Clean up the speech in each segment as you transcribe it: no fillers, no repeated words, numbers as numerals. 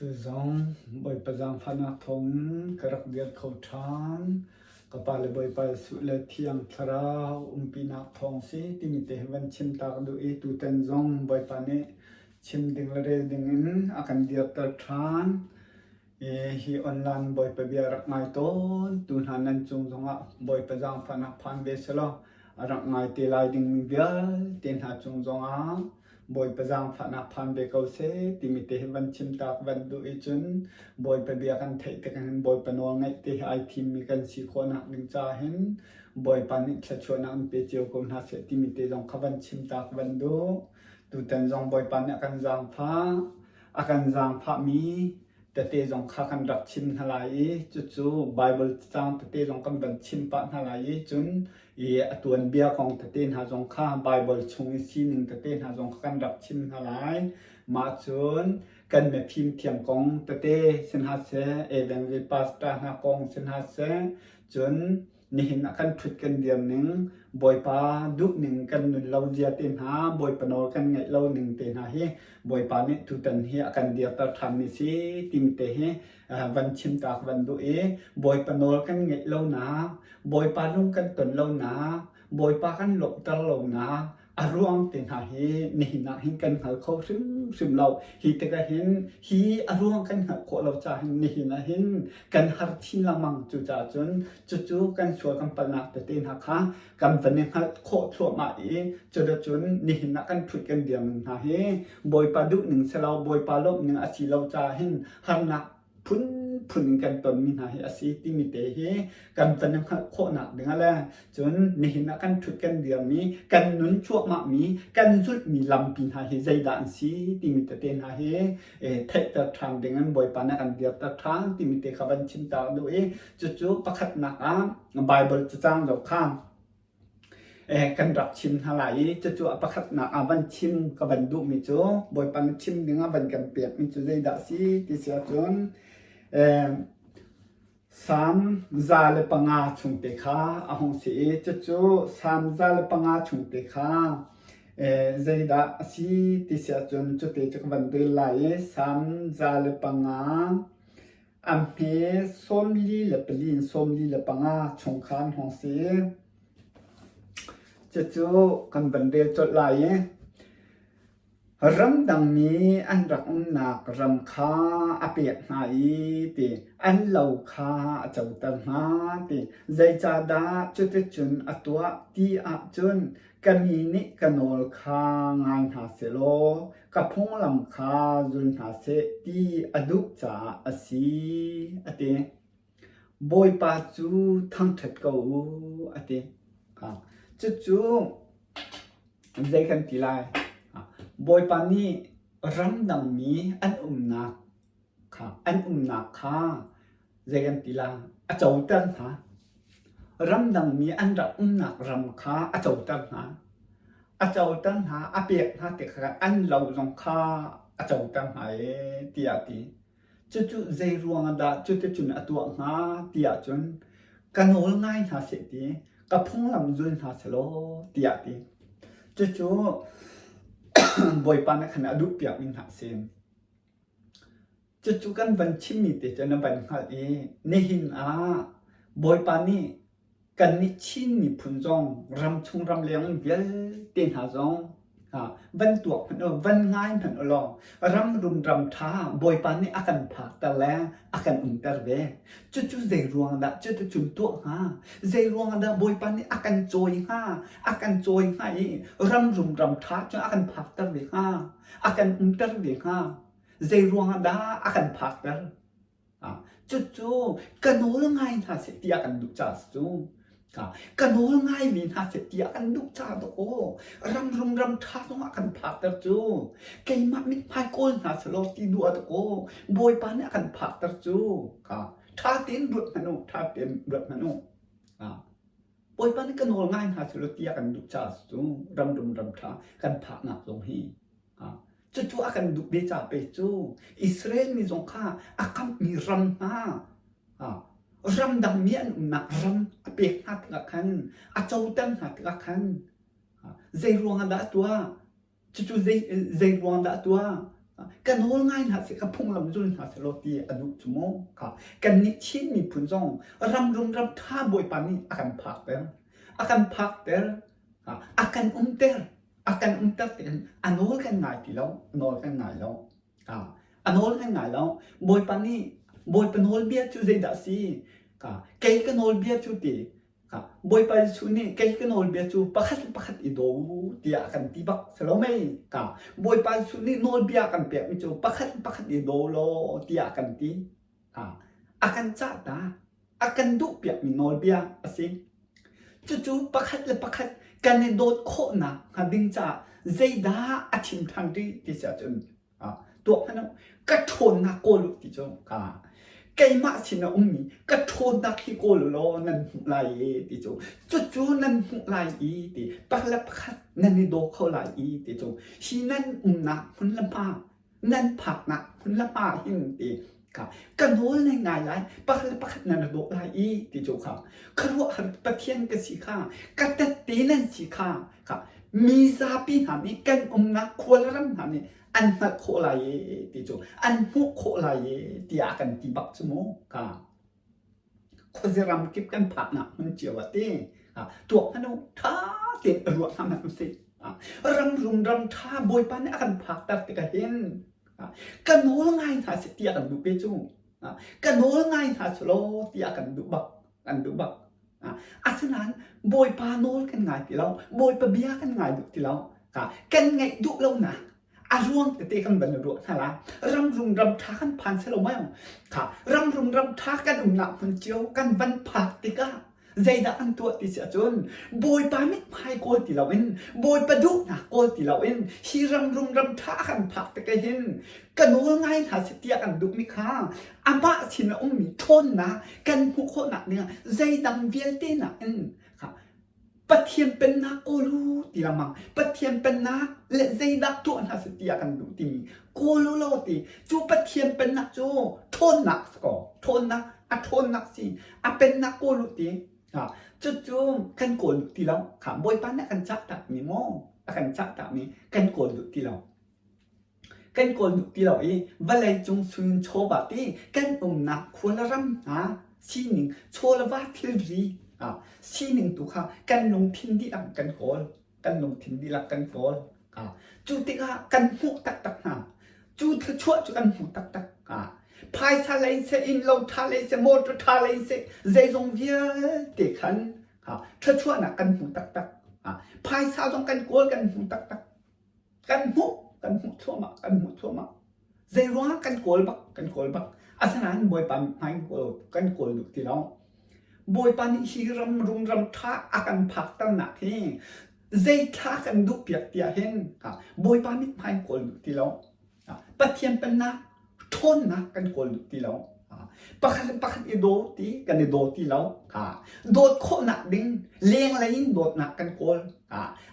Tuzong Bawipa zaangfahnak thawngin ka rak dir kho ṭhan. Ka pa le Bawipa Jesuh le Thiang Thlarau umpinak thawng si timi te hi van chim ta ka duh i tutan zong Bawipa nih chim ding le rel ding in a kan dirter ṭhan. Hi online Bawipa bia rak ngai tawn tu hna nan cung zongah Bawipa zaangfahnak phan ve selaw a rak ngai te lai dingmi vialte hna cung zongah Bawipa zaangfahnak phan ve ko seh timi te hi van chim ta ka van duh i cun Bawipa bia kan theih tik hin Bawipa nawl ngaih te hi ai thimmi kan si khawhnak ding caah hin Bawipa nih thluachuahnak in pe cio ko hna seh timi te zong kha van chim ta ka van duh. Tutan zong Bawipa nih a kan zaangfah, a kan zaangfahmi tete zong kha kan rak chim hna lai i cucu Baibal cang tete zong kan van chim pah hna lai i cun i a tuanbia kong tete hna zong kha Baibal chung i sining tete hna zong kha kan rak chim hna lai. Mah cun kan mifim thiam kong tete si hna seh, evangelist pastor hna kong si hna seh, cun nihin ah kan ṭhut kan dir ning, Bawipa duh ning kan nun lo zia te hna, Bawipa nawl kan ngaih lo ning te hna hi Bawipa nih tutan hi a kan dirter ṭhanmi si timi te hi van chim ta ka van duh i Bawipa nawl kan ngaih lonak, Bawipa lung kan ton lonak, Bawipa kan lawmhter lonak a ruang te hna hi nihin ah hin kan hngal kho hrimhrim lo. Hi tikah hin hi a ruang kan hngalh khawh lo caah hin nihin ah hin kan har chin lengmang. Cucaah cun cucu kan sual kan palhnak tete hna kha kan van i hngalh khawh thluahmah i cuticun nihin ah kan ṭhut kan dir ning hna hi Bawipa duh ning si lo, Bawipa lawmh ning a si lo caah hin harnak phunphun in kan tonmi hna hi a si timi te hi kan van i hngalh khawhnak ding ah le cun nihin ah kan ṭhut kan dirmi kan nun cuahmahmi kan zulhmi lampi hna hi zeidah an si timi tete hna hi theihter ṭhan ding in Bawipa nih a kan dirter ṭhan timi te kha van chim ta duh i cucu pakhatnak ah Baibal cacang zoh kha Kan rak chim hna lai i cucu a pakhatnak ah van chim ka van duhmi cu Bawipa nih chim ding ah van kan pekmi cu zeidah a si ti si ahcun Salm 105 chung te kha a hung si i cucu Salm 105 chung te kha zeidah a si ti si ahcun cute cu ka van rel lai i Salm 105 A hme 44 in 45 chungkhar an hung si. Cucu kan van rel colh lai i ramdangmi an rak umnak ram kha a pek hna i ti an lo kha a coter hna ti zeicahdah cuticun a tuah ti ahcun ka mi nih ka nawl kha ngai hna sehlaw ka phunglam kha zul hna seh ti a duh caah a si, a ti. Bawipa cu thangṭhat ko u, a ti. Cucu zei kan ti lai? Bawipa nih ramdangmi an umnak kha an umnak kha zei kan ti la a coter hna. Ramdangmi an rak umnak ram kha a coter hna. A coter hna, a pek hna tik kha an lo zong kha a coter hna ee tiah a ti. Cucu zei ruang ah dah cuticun a tuah hnga tiah cun ka nawl ngai hna seh ti, ka phunglam zul hna selaw tiah a ti. Cucu Bawipa nih khan a duhpiakmi hna a si. Cucu kan van chimmi te cu na van hngalh i nihin ah Bawipa nih kannih Chin miphun zong ramchung ramleng vialte hna zong van tuak hmanh u, van ngai hmanh u law ram rum ram ṭha Bawipa nih a kan phakter le a kan umter ve. Cucu zei ruang dah cuticun tuah hnga? Zei ruang dah Bawipa nih a kan cawi hnga? A kan cawi hnga i ram rum ram ṭha cu a kan phakter ve hnga? A kan umter ve hnga? Zei ruangah dah a kan phakter? Cucu ka nawl ngai hna seh tiah kan duh caah si cu. Ka nawl ngai mi hna seh tiah kan duh caah dawkaw ram rum ram ṭha zongah kan phakter cu. Keimah mithmai kawl hna selaw ti duh ah dawkaw Bawipa nih a kan phakter cu. Ṭha tein ruat hmanh u, ṭha tein ruat hmanh u. Bawipa nih ka nawl ngai hna selaw tiah kan duh caah si cu ram rum ram ṭha kan phaknak zong hi. Cucu a kan duh ve ca pe cu Israel mi zong kha a kamhmi ram hna ramdang mi an umnak ram a pek hna tikah khan a coter hna tikah khan zei ruangah dah a tuah? Cucu zei zei ruang dah a tuah? Ka nawl ngai hna seh, ka phunglam zul hna seh law ti a duh cu mu. Kha kannih Chin miphun zong ram rum ram ṭha Bawipa nih a kan phakter. A kan phakter. A kan umter. A kan umter tikhin a nawl kan ngai ti lo. A nawl kan ngai lo. A nawl kan ngai lo. Bawipa nih Bawipa nawlbia cu zeidah a si? Kei ka nawlbia cu ti Bawipa Jesuh nih kei ka nawlbia cu pakhat le pakhat i daw u tiah a kan ti bak si lo mei? Bawipa Jesuh nih nawlbia a kan pekmi cu pakhat le pakhat i daw law tiah a kan ti. A kan cah ta. A kan duhpiakmi nawlbia a si. Cucu pakhat le pakhat kan i dawt khawhnak hnga ding caah zeidah a chim ṭhan rih ti si ahcun tuah hmanh u ka ṭhawnnak kawl u ti cu keimah sin a ummi ka ṭhawnnak hi kawl u law nan hmuh lai i ti cu cucu nan hmuh lai i ti pakhat le pakhat nan i daw kho lai i ti cu hi nan umnak hmun le hma nan phaknak hmun le hma hin ti kha ka nawl nan ngai lai pakhat le pakhat nan i dawh lai i ti cu kha khuaruahhar Pathian ka si kha ka tette nan si kha kha mi zapi hna nih kan umnak khua le ram hna nih an hngalh khawh lai e ti cu an hmuh khawh lai e tiah kan ti bak cu mu ka khuazi ram kip kan phaknak hmun cio ah ti tuak hmanh u ṭha tein ruah hna hmanh usih ram rum ram ṭha Bawipa nih a kan phakter tikah hin ka nawl ngai hna seh tiah kan duh pe cu ka nawl ngai hna seh law tiah kan duh bak kan duh bak asinain Bawipa nawl kan ngai ti lo Bawipa bia kan ngai duh ti lo kan ngaih duh lo na a ruang tete kan van ruah hna la ram rum ram ṭha kan phan selo mai kha ram rum ram ṭha kan umnak hmun cio kan van phak tikah Zeidah an tuah ti si ahcun Bawipa mithmai kawl ti loin Bawipa duhnak kawl ti loin hi ram rum ram ṭha kan phak tik hin ka nawl ngai hna seh tiah kan duhmi kha amah sin a ummi ṭhawnnak kan hmuh khawhnak dingah zeidang vialte nakin Pathian pennak kawl u ti lengmang Pathian pennak le zeidah tuah hna seh tiah kan duh timi kawl u law ti cu Pathian pennak cu ṭhawnnak si kaw ṭhawnnak a ṭhawnnak si a pennak kawl u ti cucu kan kawl duh ti lo kha Bawipa nih a kan cah takmi maw a kan cah takmi kan kawl duh ti lo kan kawl duh ti lo i vawlei cung sun chawva ti kan umnak khua le ram hna sining chaw le va thilri sining tu kha kan lungthin dihlak kan kawl kan lungthin dihlak kan kawl cu tikah kan hmuh taktak hna cu thluachuah cu kan hmuh taktak phaisa lei seh inn lo ṭha lei seh motor ṭha lei seh zeizong vialte khan thluachuahnak kan hmu taktak phaisa zong kan kawl kan hmu taktak kan hmuh kan hmuh thluahmah kan hmuh thluahmah zei ruangah kan kawl bak kan kawl bak asinain Bawipa mithmai kawl kan kawl duh ti lo Bawipa nih hi ram rum ram ṭha a kan phakternak hi zei thla kan duh piak tiah hin Bawipa mithmai kawl duh ti lo Pathian pennak ṭhawnnak kan kawl duh ti lo. Pakhat le pakhat i daw ti kan i daw ti lo. Dawt khawhnak ding lenglei in dawtnak kan kawl.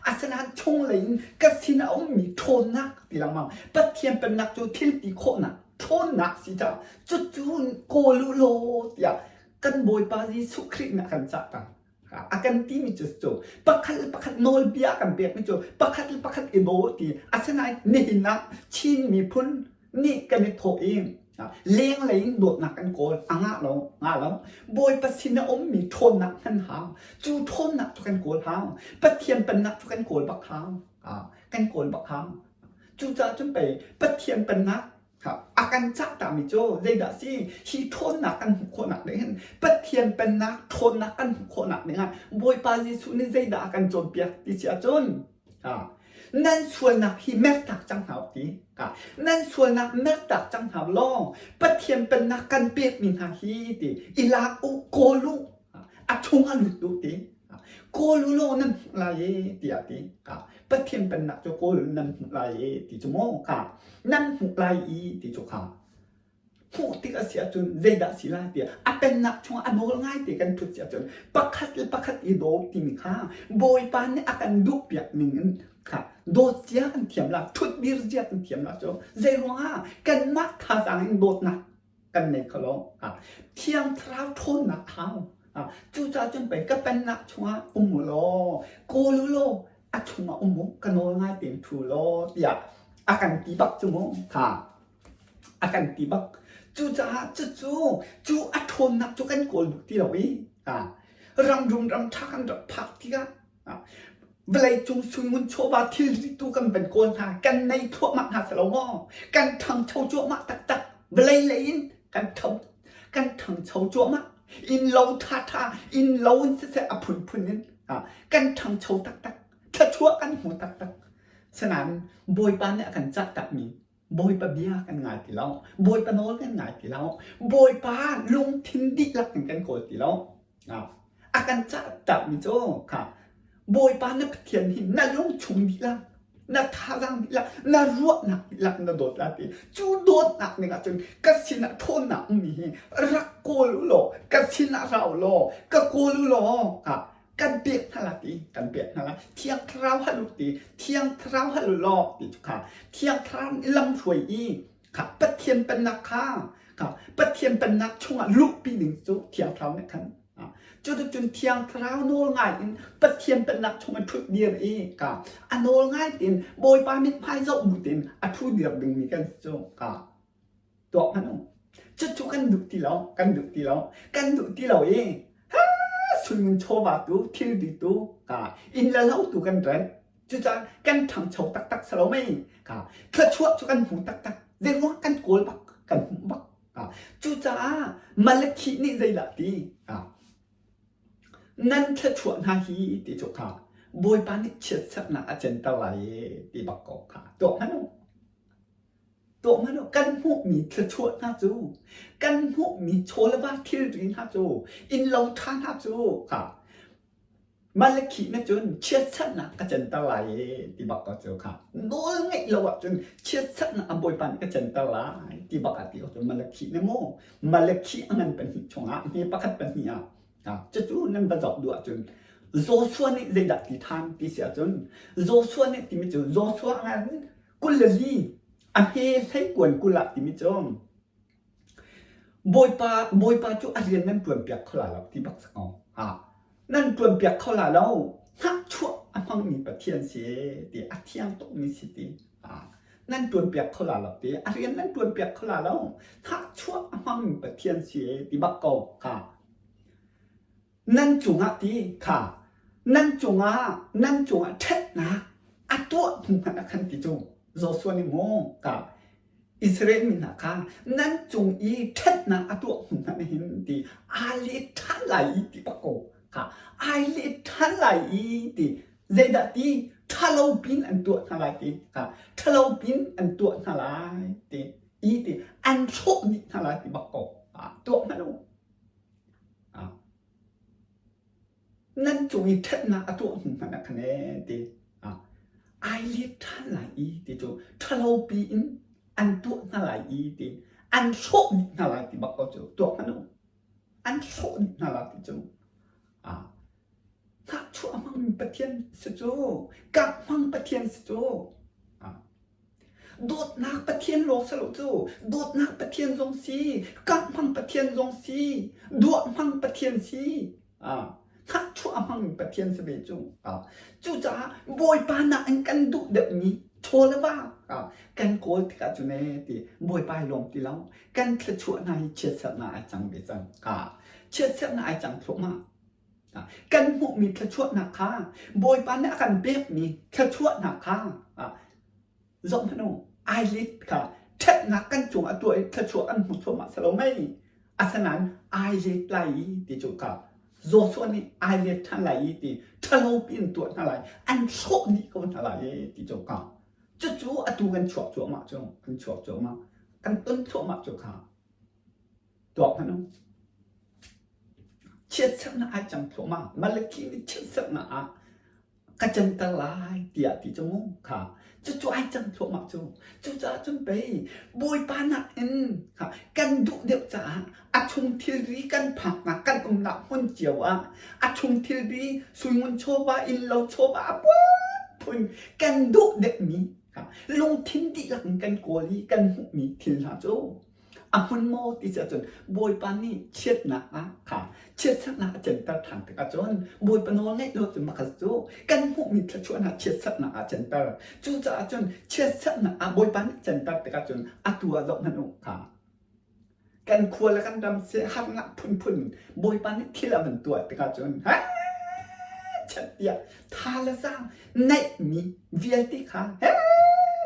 Asinain chunglei in ka sin a ummi ṭhawnnak ti lengmang. Pathian pennak cu thil ti khawhnak ṭhawnnak si caah cucu kawl u law tiah kan Bawipa Jesuh Khrih nih a kan cah cang. A kan timi cu cu pakhat le pakhat nawlbia a kan pekmi cu pakhat le pakhat i daw ti asinain nihin ah Chin miphun nih kan i thawh i lenglei in dawtnak kan kawl a ngah lo ngah lo Bawipa sin a ummi ṭhawnnak hman hau cu ṭhawnnak cu kan kawl hau Pathian pennak cu kan kawl bak hau kan kawl bak hau cucaah cun pei Pathian pennak A kan cahtami cu zeidah a si? Hi ṭhawnnak kan hmuh khawhnak ding hin Pathian Pennak ṭhawnnak kan hmuh khawhnak dingah Bawipa Jesuh nih zeidah a kan cawnpiak ti si ahcun nan sualnak hi mertak cang hna u ti. Nan sualnak mertak cang hna u law Pathian Pennak kan pekmi hna hi ti i lak u, kawl u, a chungah lut u ti. Kawl u law nan hmuh lai e tiah a ti. Pathian pennak cu kawl nan hmuh lai e ti cu maw kha nan hmuh lai i ti cu kha hmuh tik a si ahcun zeidah si lai tiah a pennak chungah a nawl ngai te kan thut si ahcun pakhat le pakhat i daw timi kha Bawipa nih a kan duhpiak ning in kha dawt zia kan thiam la thut dir zia kan thiam la cu zei ruangah kanmah thazaang in dawtnak kan nei kho lo. Thiang Thlarau ṭhawnnak hau. Cucaah cun pei ka pennak chungah um u law, kawl u law, a chungah um u, ka nawl ngai tein ṭhu law tiah a A kan ti bak cu mu. Kha. A kan ti bak. Cucaah cucu cu a ṭhawnnak cu kan kawl duh ti lo i ram rum ram ṭha kan rak phak tikah vawleicung sungmun chawva thilri tu kan van kawl hna kan nei thluahmah hna si lo maw? Kan ṭhangcho cuahmah taktak. Vawlei lei in kan ṭho kan ṭhangcho cuahmah. Innlo ṭhaṭha innlo in siseh a phunphun in kan ṭhangcho taktak. Thluachuah kan hmu taktak. Sinain Bawipa nih a kan cah takmi Bawipa bia kan ngai ti lo. Bawipa nawl kan ngai ti lo. Bawipa lungthin dihlak in kan kawl ti lo. A kan cah takmi cu kha Bawipa na Pathian hi na lungchung dihlak, na thazaang dihlak, na ruahnak dihlak na dawt la ti. Cu dawtnak ning ahcun ka sinah ṭhawnnak ummi hi rak kawl u law, ka sinah ra u law, ka kawl u law, kan pek hna la ti kan pek hna la thiang thlarau hal u ti thiang thlarau hal u law ti cu kha thiang thlarau nih lam hruai i kha pathian pennak kha kha pathian pennak chungah luhpi ding cu thiang thlarau nih khan cu cun thiang thlarau nawl ngai in pathian pennak chungah ṭhut dir i ka a nawl ngai tin bawipa mithmai zoh bu tin a ṭhu dir dingmi kan si cu ka tuak hmanh u cucu kan duh ti lo kan duh ti lo kan duh ti lo i sungin chawva tu thilri tu ka inn le lo tu kan rent cucaah kan ṭhangcho taktak si lo mei ka thluachuah cu kan hmu taktak zeiruang kan kawl bak kan hmuh bak cucaah Malakhi nih zeidah ti nan thluachuah hna hi ti cu kha Bawipa nih chiatserhnak a center lai ti bak ko kha tuak hmanh u Tuah hmanh u, kan hmuhmi thluachuah hna cu, kan hmuhmi chaw le va thilri hna cu, innlo ṭha hna cu, kha Malakhi na cun chiatserhnak ka canter lai e ti bak ko cu kha nawl ngeih lo ahcun chiatserhnak a bawipa nih ka canter lai ti bak ah ti ko cu Malakhi ne mu Malakhi a ngan pahnih chungah hme pakhat pahnih ah cucu nan va zoh duh ahcun Joshua nih zeidah ti ṭhan ti si ahcun Joshua nih timi cu Joshua ngan 24 a hme hleikuan 20 ah timi cu Bawipa Bawipa cu a rian nan ṭuan piak kho la lo ti bak si ko. Ha. Nan ṭuan piak kho la lo. Hnahchuah a hmangmi Pathian si ti a thiang tukmi si ti. Ha. Nan ṭuan piak kho la lo ti a rian nan ṭuan piak kho la lo. Hnahchuah a hmangmi Pathian si ti bak ko. Ha. Nan cungah ti kha nan cungah nan cungah ṭhatnak a tuah hnu hmanh ah khan ti cu Joshua nih maw ka Israel mi hna kha nan cung i ṭhatnak a tuah hnu hmanh hin ti aa let ṭhan lai i ti bak ko kha ai let ṭhan lai i ti zeidah ti ṭhalo pin an tuah hna lai ti kha ṭhalo pin an tuah hna lai ti i ti an hrawh dih hna lai ti bak ko tuah hmanh u Nan cung i ṭhatnak a tuah hnu hmanh ah khan ee ti ai let ṭhan lai i ti cu ṭhalopi in an tuah hna lai i ti an hrawh dih hna lai ti bak ko cu tuah hmanh u an hrawh dih hna lai ti cu hnahchuah hmangmi Pathian si cu kap hmang Pathian si cu Dawtnak Pathian lawng si lo cu dawtnak Pathian zong si, kangh hmang Pathian zong si, duah hmang Pathian si. Ah, hnahchuah hmang Pathian si ve cu. Ah, cucaah Bawipa nak in kan duh deuhmi chaw le va ah, kan kawl tikah cun ee ti Bawipa hi lawm ti lo. Kan thluachuah hna hi chiatserhnak ai cang ve cang. Ah, chiatserhnak ai cang thluahmah. Kan hmuhmi thluachuahnak kha Bawipa nih a kan pekmi thluachuahnak kha zohhmanh u eyelid kha ṭhatnak kan cungah tuah i thluachuah kan hmu thluahmah si lo mei asinain eyelid lai i ti cu kha Joshua nih eyelid ṭhan lai i ti ṭhalo piin tuah hna lai an hrawh dih ko hna lai i ti cu kha cucu atu kan chuak cuahmah cu kan chuak cuahmah kan ton thluahmah cu kha Tuak hmanh u. Chiatserhnak ai cang thluahmah. Malakhi nih chiatserhnak ah ka canter lai tiah ti cu mu kha. Cucu ai cang thluahmah cu. Cucaah cun pei Bawipa nakin kha kan duh deuh caah a chung thilri kan phaknak kan umnak hmun cio ah a chung thilri suingun chawva innlo chawva a phun kan duh deuhmi lungthin dihlak in kan kawl i kan hmuhmi thil hna cu. A hmun maw ti si ahcun Bawipa nih chiatnak ah kha chiatserhnak a canter ṭhan tikah cun Bawipa nawl ngaih lo cun makhat cu kan hmuhmi thluachuahnak chiatserhnak ah a canter. Cucaah cun chiatserhnak ah Bawipa nih canter tikah cun atu ah zoh hmanh u kha kan khua le kan ram seh harnak phunphun Bawipa nih thil a van tuah tikah cun chat tiah tha le zaang neihmi vialte kha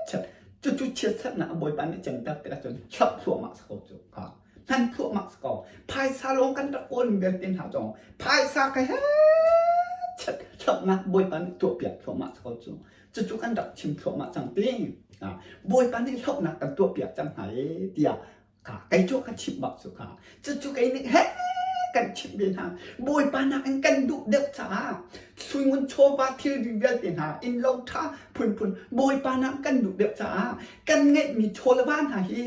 chat cucu chiatserhnak ah Bawipa nih canter tikah cun hlauh thluahmah si ko cu kha hman thluahmah si ko. Phaisa lawng kan rak kawl vialte hna zong phaisa ka he chat hlauhnak Bawipa nih tuahpiak thluahmah si ko cu. Cucu kan rak chim thluahmah cang ti. Bawipa nih hlauhnak kan tuahpiak cang hna e tiah kha kei cu ka chimh bak cu kha. Cucu kei nih he kan chimh ve hna. Bawipa nakin kan duh deuh caah suingun chawva thilri vialte hna innlo ṭha phunphun Bawipa nak kan duh deuh caah kan ngeihmi chaw le va hna hi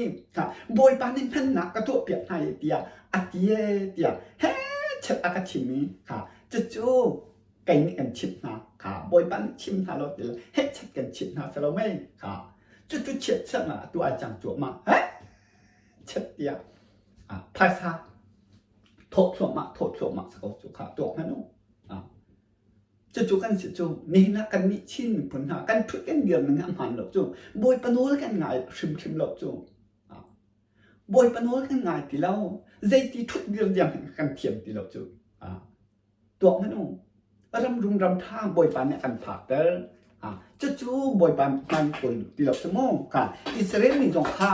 Bawipa nih hmannak ka tuahpiak hna i tiah a ti e tiah he chet a ka chim i kha cucu kei nih kan chimh hna kha Bawipa nih chim hna lo ti he chet kan chimh hna si lo mei kha cucu chiatserhnak a tuah ai cang cuahmah he chet tiah phaisa thawh thluahmah thawh thluahmah si ko cu kha tuak hmanh u. Cucu kan si cu nihin ah kannih Chin miphun hna kan ṭhut kan dir ning a hmaan lo cu Bawipa nawl kan ngai hrimhrim lo cu. Bawipa nawl kan ngai ti lo. Zeiti ṭhut dir diam kan thiam ti lo cu. Tuak hmanh u. Ram rum ram ṭha Bawipa nih a kan phakter. Cucu Bawipa hman kawl ti lo cu mu. Kha Israel mi zong kha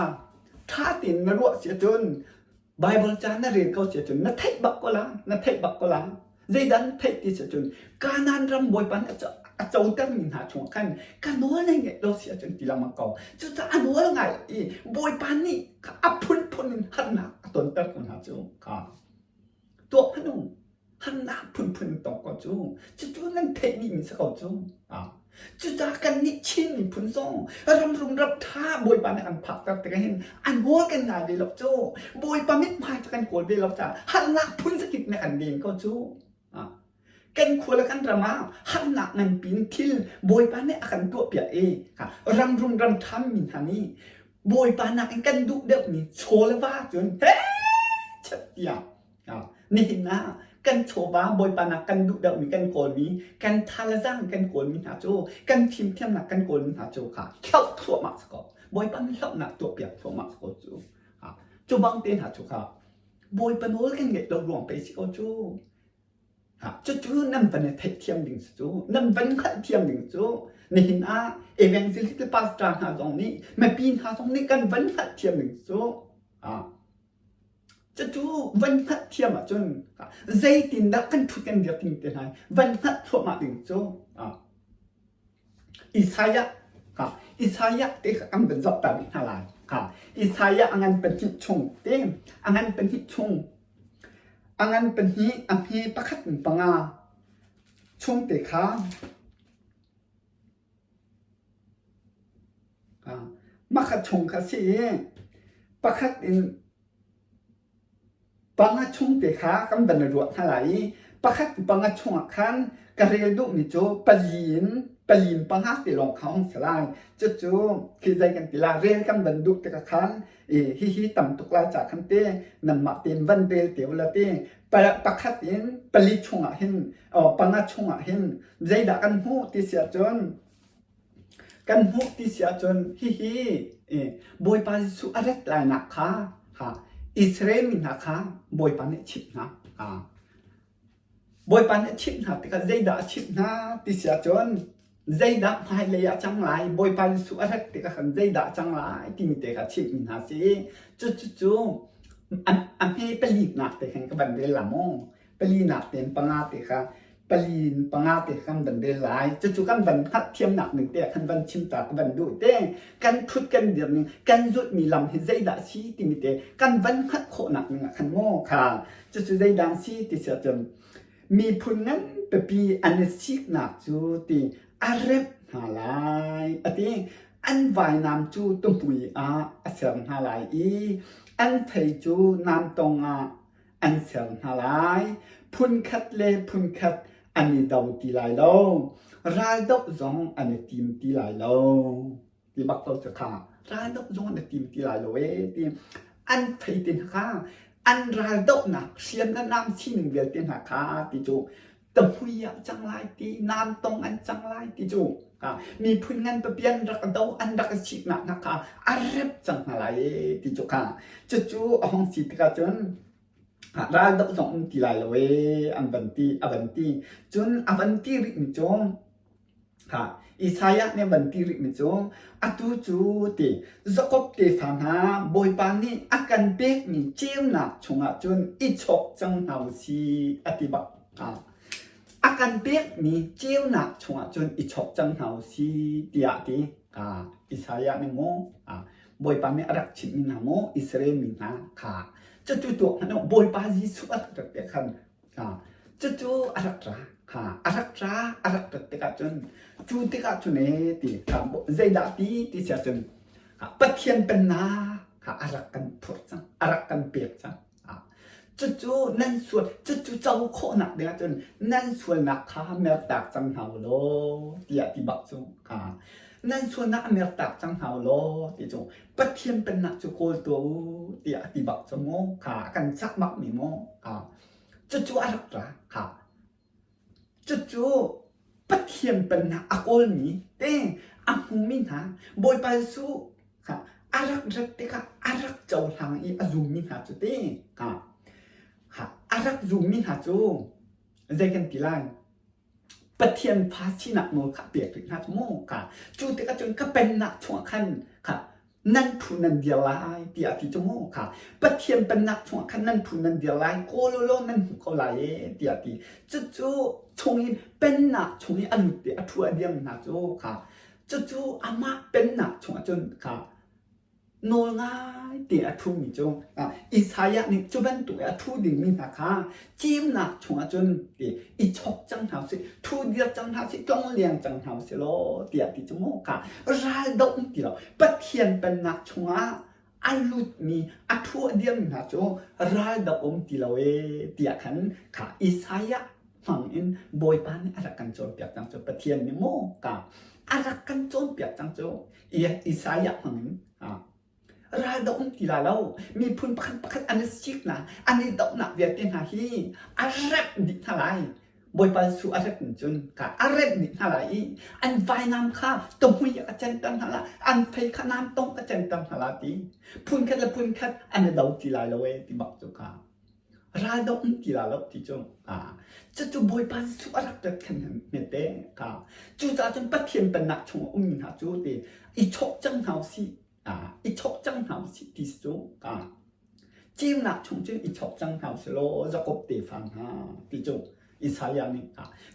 ṭha tein na ruah si ahcun Baibal ca na rel ko si ahcun na theih bak ko la, na theih bak ko la. Zeidah na theih ti si ahcun Kanaan ram Bawipa nih a cotermi hna chungah khan ka nawl na ngeih lo si ahcun ti lengmang ko. Cucaah a nawl ngai i Bawipa nih a phunphun in harnak a tonter ko hna cu kha tuah hmanh u. Harnak phunphun tong ko cu. Cucu nan theih dihmi si ko cu. Cucaah kannih Chin miphun zong ramrum ram ṭha Bawipa nih kan phakter tikah hin a nawl kan ngai ve lo cu. Bawipa mithmai cu kan kawl ve lo caah harnak phun zakip nih kan len ko cu. Kan khua le kan ram ah harnak nganpi in thil Bawipa nih a kan tuahpiak i ramrum ram ṭha mi hna nih Bawipa nakin kan duh deuhmi chaw le va cun he chat tiah Nihin ah kan chawva Bawipa nak kan duh deuhmi kan kawlmi kan thalazang kan kawlmi hna cu kan fimthiamnak kan kawlmi hna cu kha hloh thluahmah si ko. Bawipa nih hlohnak tuahpiak thluahmah si ko cu. Cu bang te hna cu kha Bawipa nawl kan ngeih lo ruang pei si ko cu. Cucu nan van i theihthiam ding si cu. Nan van hngalhthiam ding cu. Nihin ah evangelist pastor hna zong nih mipi hna zong nih kan van hngalhthiam ding cu. Cucu van hngalhthiam ahcun zeitindah kan ṭhut kan dir ding te hna van hngalh thluahmah ding cu Isaiah Isaiah te kha kan van zoh ta rih hna lai. Isaiah a ngan pahnih chung te a ngan pahnih chung a ngan pahnih a hme pakhat in panga chung te kha Makhat chung kha si i pakhat in panga chung te kha kan van i ruah hna lai i pakhat panga chungah khan ka rel duhmi cu pali in pali in panga te lawng kha hung si lai. Cucu khi zei kan ti lai rel kan van duh tikah khan i hihi tam tuk lai ca khan te nanmah tein van rel te u la ti pakhat in pali chungah hin panga chungah hin zeidah kan hmuh ti si ahcun kan hmuh ti si ahcun hihi Bawipa Jesuh a rat lainak kha kha Israel mi hna kha Bawipa nih a chimh hna. Bawipa nih a chimh hna tikah zeidah a chimh hna ti si ahcun zeidah hmailei ah cang lai Bawipa Jesuh a rat tikah khan zeidah a cang lai timi te kha chimhmi hna si. Cucu a hme paliknak te khan ka van rel la mu. Palinak tein panga te kha pali in panga te khan van rel lai. Cucu kan van hngalhthiamnak ning te khan van chim ta ka van duh te. Kan thut kan dir ning kan zulhmi lam hi zeidah si timi te kan van hngalh khawhnak ning ah khan maw kha cucu zeidah si ti si ahcun miphun ngan pipi an i siknak cu ti a remh hna lai a ti. An vainam cu tuhmui ah a ser hna lai i an fei cu namtong ah an ser hna lai. Phunkhat le phunkhat an i do ti lai lo. Raldoh zong an i tim ti lai lo. Ti bak ko cu kha. Raldoh zong an i tim ti lai lo ee ti. an fei te hna kha an ral dohnak hriam le nam sining vialte hna kha ti cu tahmui ah cang lai ti nam tong an cang lai ti cu miphun ngan papi an rak do an rak siknak hna kha a rep cang hna lai ti cu kha cucu a hong si tikah cun ral doh zong um ti lai lo ee an van ti a van ti cun a van ti rih mi cu Isaiah nih a van ti rihmi cu atu cu ti Jakob tefa hna Bawipa nih a kan pekmi ceunak chungah cun i chawk cang hna u sih a ti bak hnga. A kan pekmi ceunak chungah cun i chawk cang hna u sih tiah a ti. Isaiah nih maw Bawipa nih a rak chimhmi hna maw Israel mi hna kha cucu tuak hmanh u Bawipa Jesuh a rak rat te khan Cucu a rak ra. A rak ra, a rak rat tikah cun cu tikah cun ee ti zeidah ti ti si ahcun Pathian pennak kha a rak kan phurh cang, a rak kan pek cang. Cucu nan sual, cucu co khawhnak ding ahcun nan sualnak kha mertak cang hna u law tiah ti bak cu. Nan sualnak a mertak cang hna u law ti cu Pathian pennak cu kawl tuah u tiah a ti bak cu mu. Kha a kan cak bak mi mu. Cucu a rak ra. Ha. Cucu Pathian pennak a kawlmi te a hmumi hna Bawipa Jesuh kha a rak rat tikah a rak cohlang i a zummi hna cu te ha. Ha. A rak zummi hna cu zei kan ti lai? Pathian fa sinak nawl kha pek rih hna cu mu ka cu tikah cun ka pennak chungah khan kha nan phu nan dir lai tiah a ti cu mu kha Pathian pennak chungah khan nan phu nan dir lai kawl law nan hmu ko lai e tiah a ti cucu chung i pennak chung i a lut i a thu a dir hna cu kha cucu amah pennak chungah cun kha Nawl ngai te a ṭhumi cu Isaiah nih cu bantuk i a ṭhu dingmi hna kha cimnak chungah cun ti i chok cang hna usih, ṭhu dir cang hna usih, tlongleng cang hna usih law tiah ti cu mu kha ral doh um ti lo. Pathian pennak chungah a lutmi, a ṭhu a dirmi hna cu ral doh um ti lo ee tiah khan kha Isaiah hmang in Bawipa nih a rak kan cawnpiak cang cu Pathian nih maw ka a rak kan cawnpiak cang cu Isaiah hmang in ral doh um ti la lo miphun pakhat pakhat an i siknak an i dohnak vialte hna hi a remh dih hna lai Bawipa Jesuh a remh cun ka a remh dih hna lai i an vainam kha tawhmui a center hna la an fei kha nam tong a center hna la ti phun khat le phun khat an i do ti lai lo e ti bak cu ka ral doh um ti la lo ti cu cucu Bawipa Jesuh a rak rat khan hmete ka cucaah cun Pathian pennak chung a ummi hna cu ti i chawk cang hna usih i chawk cang hna usih ti cu ka ceunak chung cun i chawk cang hna usih law Jakob tefa hna ti cu Isaiah nih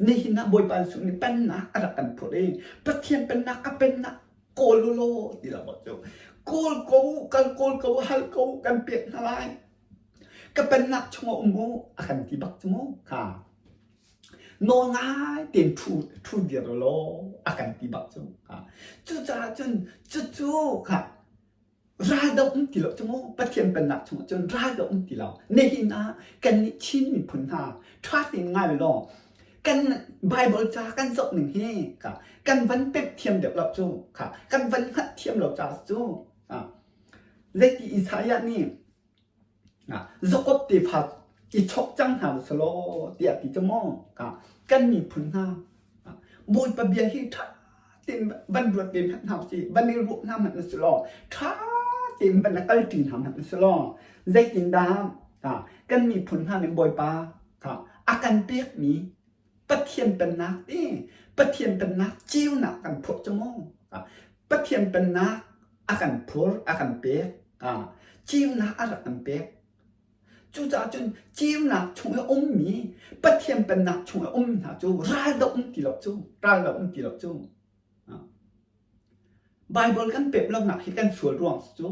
nihin ah Bawipa Jesuh nih pennak a rak kan phurh i Pathian pennak ka pennak kawl u law ti lo cu kawl ko kal kawl ko hal ko kan pek hna lai Ka pennak chungah um u a kan ti bak cu mu kha. Nawl ngai tein ṭhu ṭhu dir law a kan ti bak cu. Cucaah cun cucu kha ral doh um ti lo cu mu Pathian pennak chungah cun ral doh um ti lo. Nihin ah kannih Chin miphun hna ṭha tein ngai law kan Bible ca kan zoh ning hi kha kan van pemh thiam deuh lo cu kha kan van hngalh thiam lo ca cu zeiti Isaiah nih Jakob tefa i chawk cang hna u selaw tiah ti cu maw kan miphun hna Bawipa bia hi ṭha tein van ruat ve hmanh hna usih van i ruah hna hmanh usih law ṭha tein van i kalṭi hna hmanh usih law zeitindah kan miphun hna nih Bawipa a kan pekmi Pathian pennak ti Pathian pennak ceunak kan phurh cu maw Pathian pennak a kan phur a kan pek ceunak a rak kan pek cucaah cun ceunak chung i ummi Pathian pennak chung i um hna cu ral doh um ti lo cu ral doh um ti lo cu Bible kan pep lonak hi kan sual ruang si cu.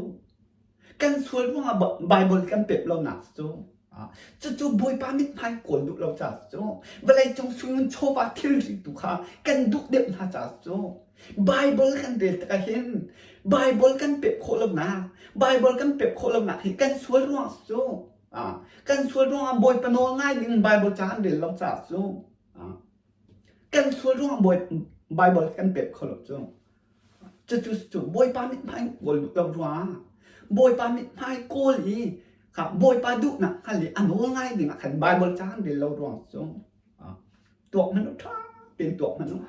Kan sual ruangah Bible kan pep lonak si cu. Cucu Bawipa mithmai kawl duh lo ca si cu. Vawleicung sungin chawva thilri tu kha kan duh deuh hna ca si cu. Bible kan rel tikah hin Bible kan pep khawh lonak, Bible kan pep khawh lonak hi kan sual ruang si cu. Kan sual ruangah Bawipa nawl ngai ding Bible ca kan rel lo ca si cu. Kan sual ruangah Baibal kan pek kho lo cu. Cucu cu Bawipa mithmai kawl duh lo ruangah. Bawipa mithmai kawl i kha Bawipa duhnak hngal i a nawl ngai ding ah khan Bible ca an rel lo ruang cu tuak hmanh u ṭha tein tuak hmanh u.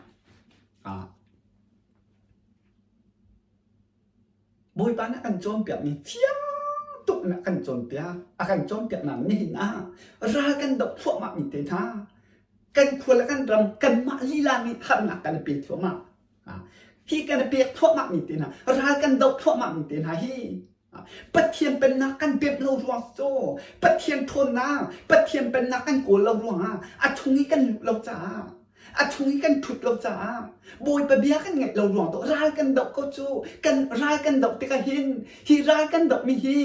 Bawipa nih a kan cawnpiakmi fiang tuk in a kan cawnpiak. A kan cawnpiaknak nihin ah ral kan doh thluahmahmi te hna, kan khua le kan ram kanmah lila nih harnak kan i pe thluahmah. Hi kan i pek thluahmahmi te hna, ral kan doh thluahmahmi te hna hi Pathian pennak kan pemh lo ruang cu Pathian ṭhawnnak, Pathian pennak kan kawl lo ruangah a chung i kan luh lo caah a chung i kan ṭhut lo caah Bawipa bia kan ngaih lo ruang tu ral kan doh ko cu kan ral kan doh tikah hin hi ral kan dohmi hi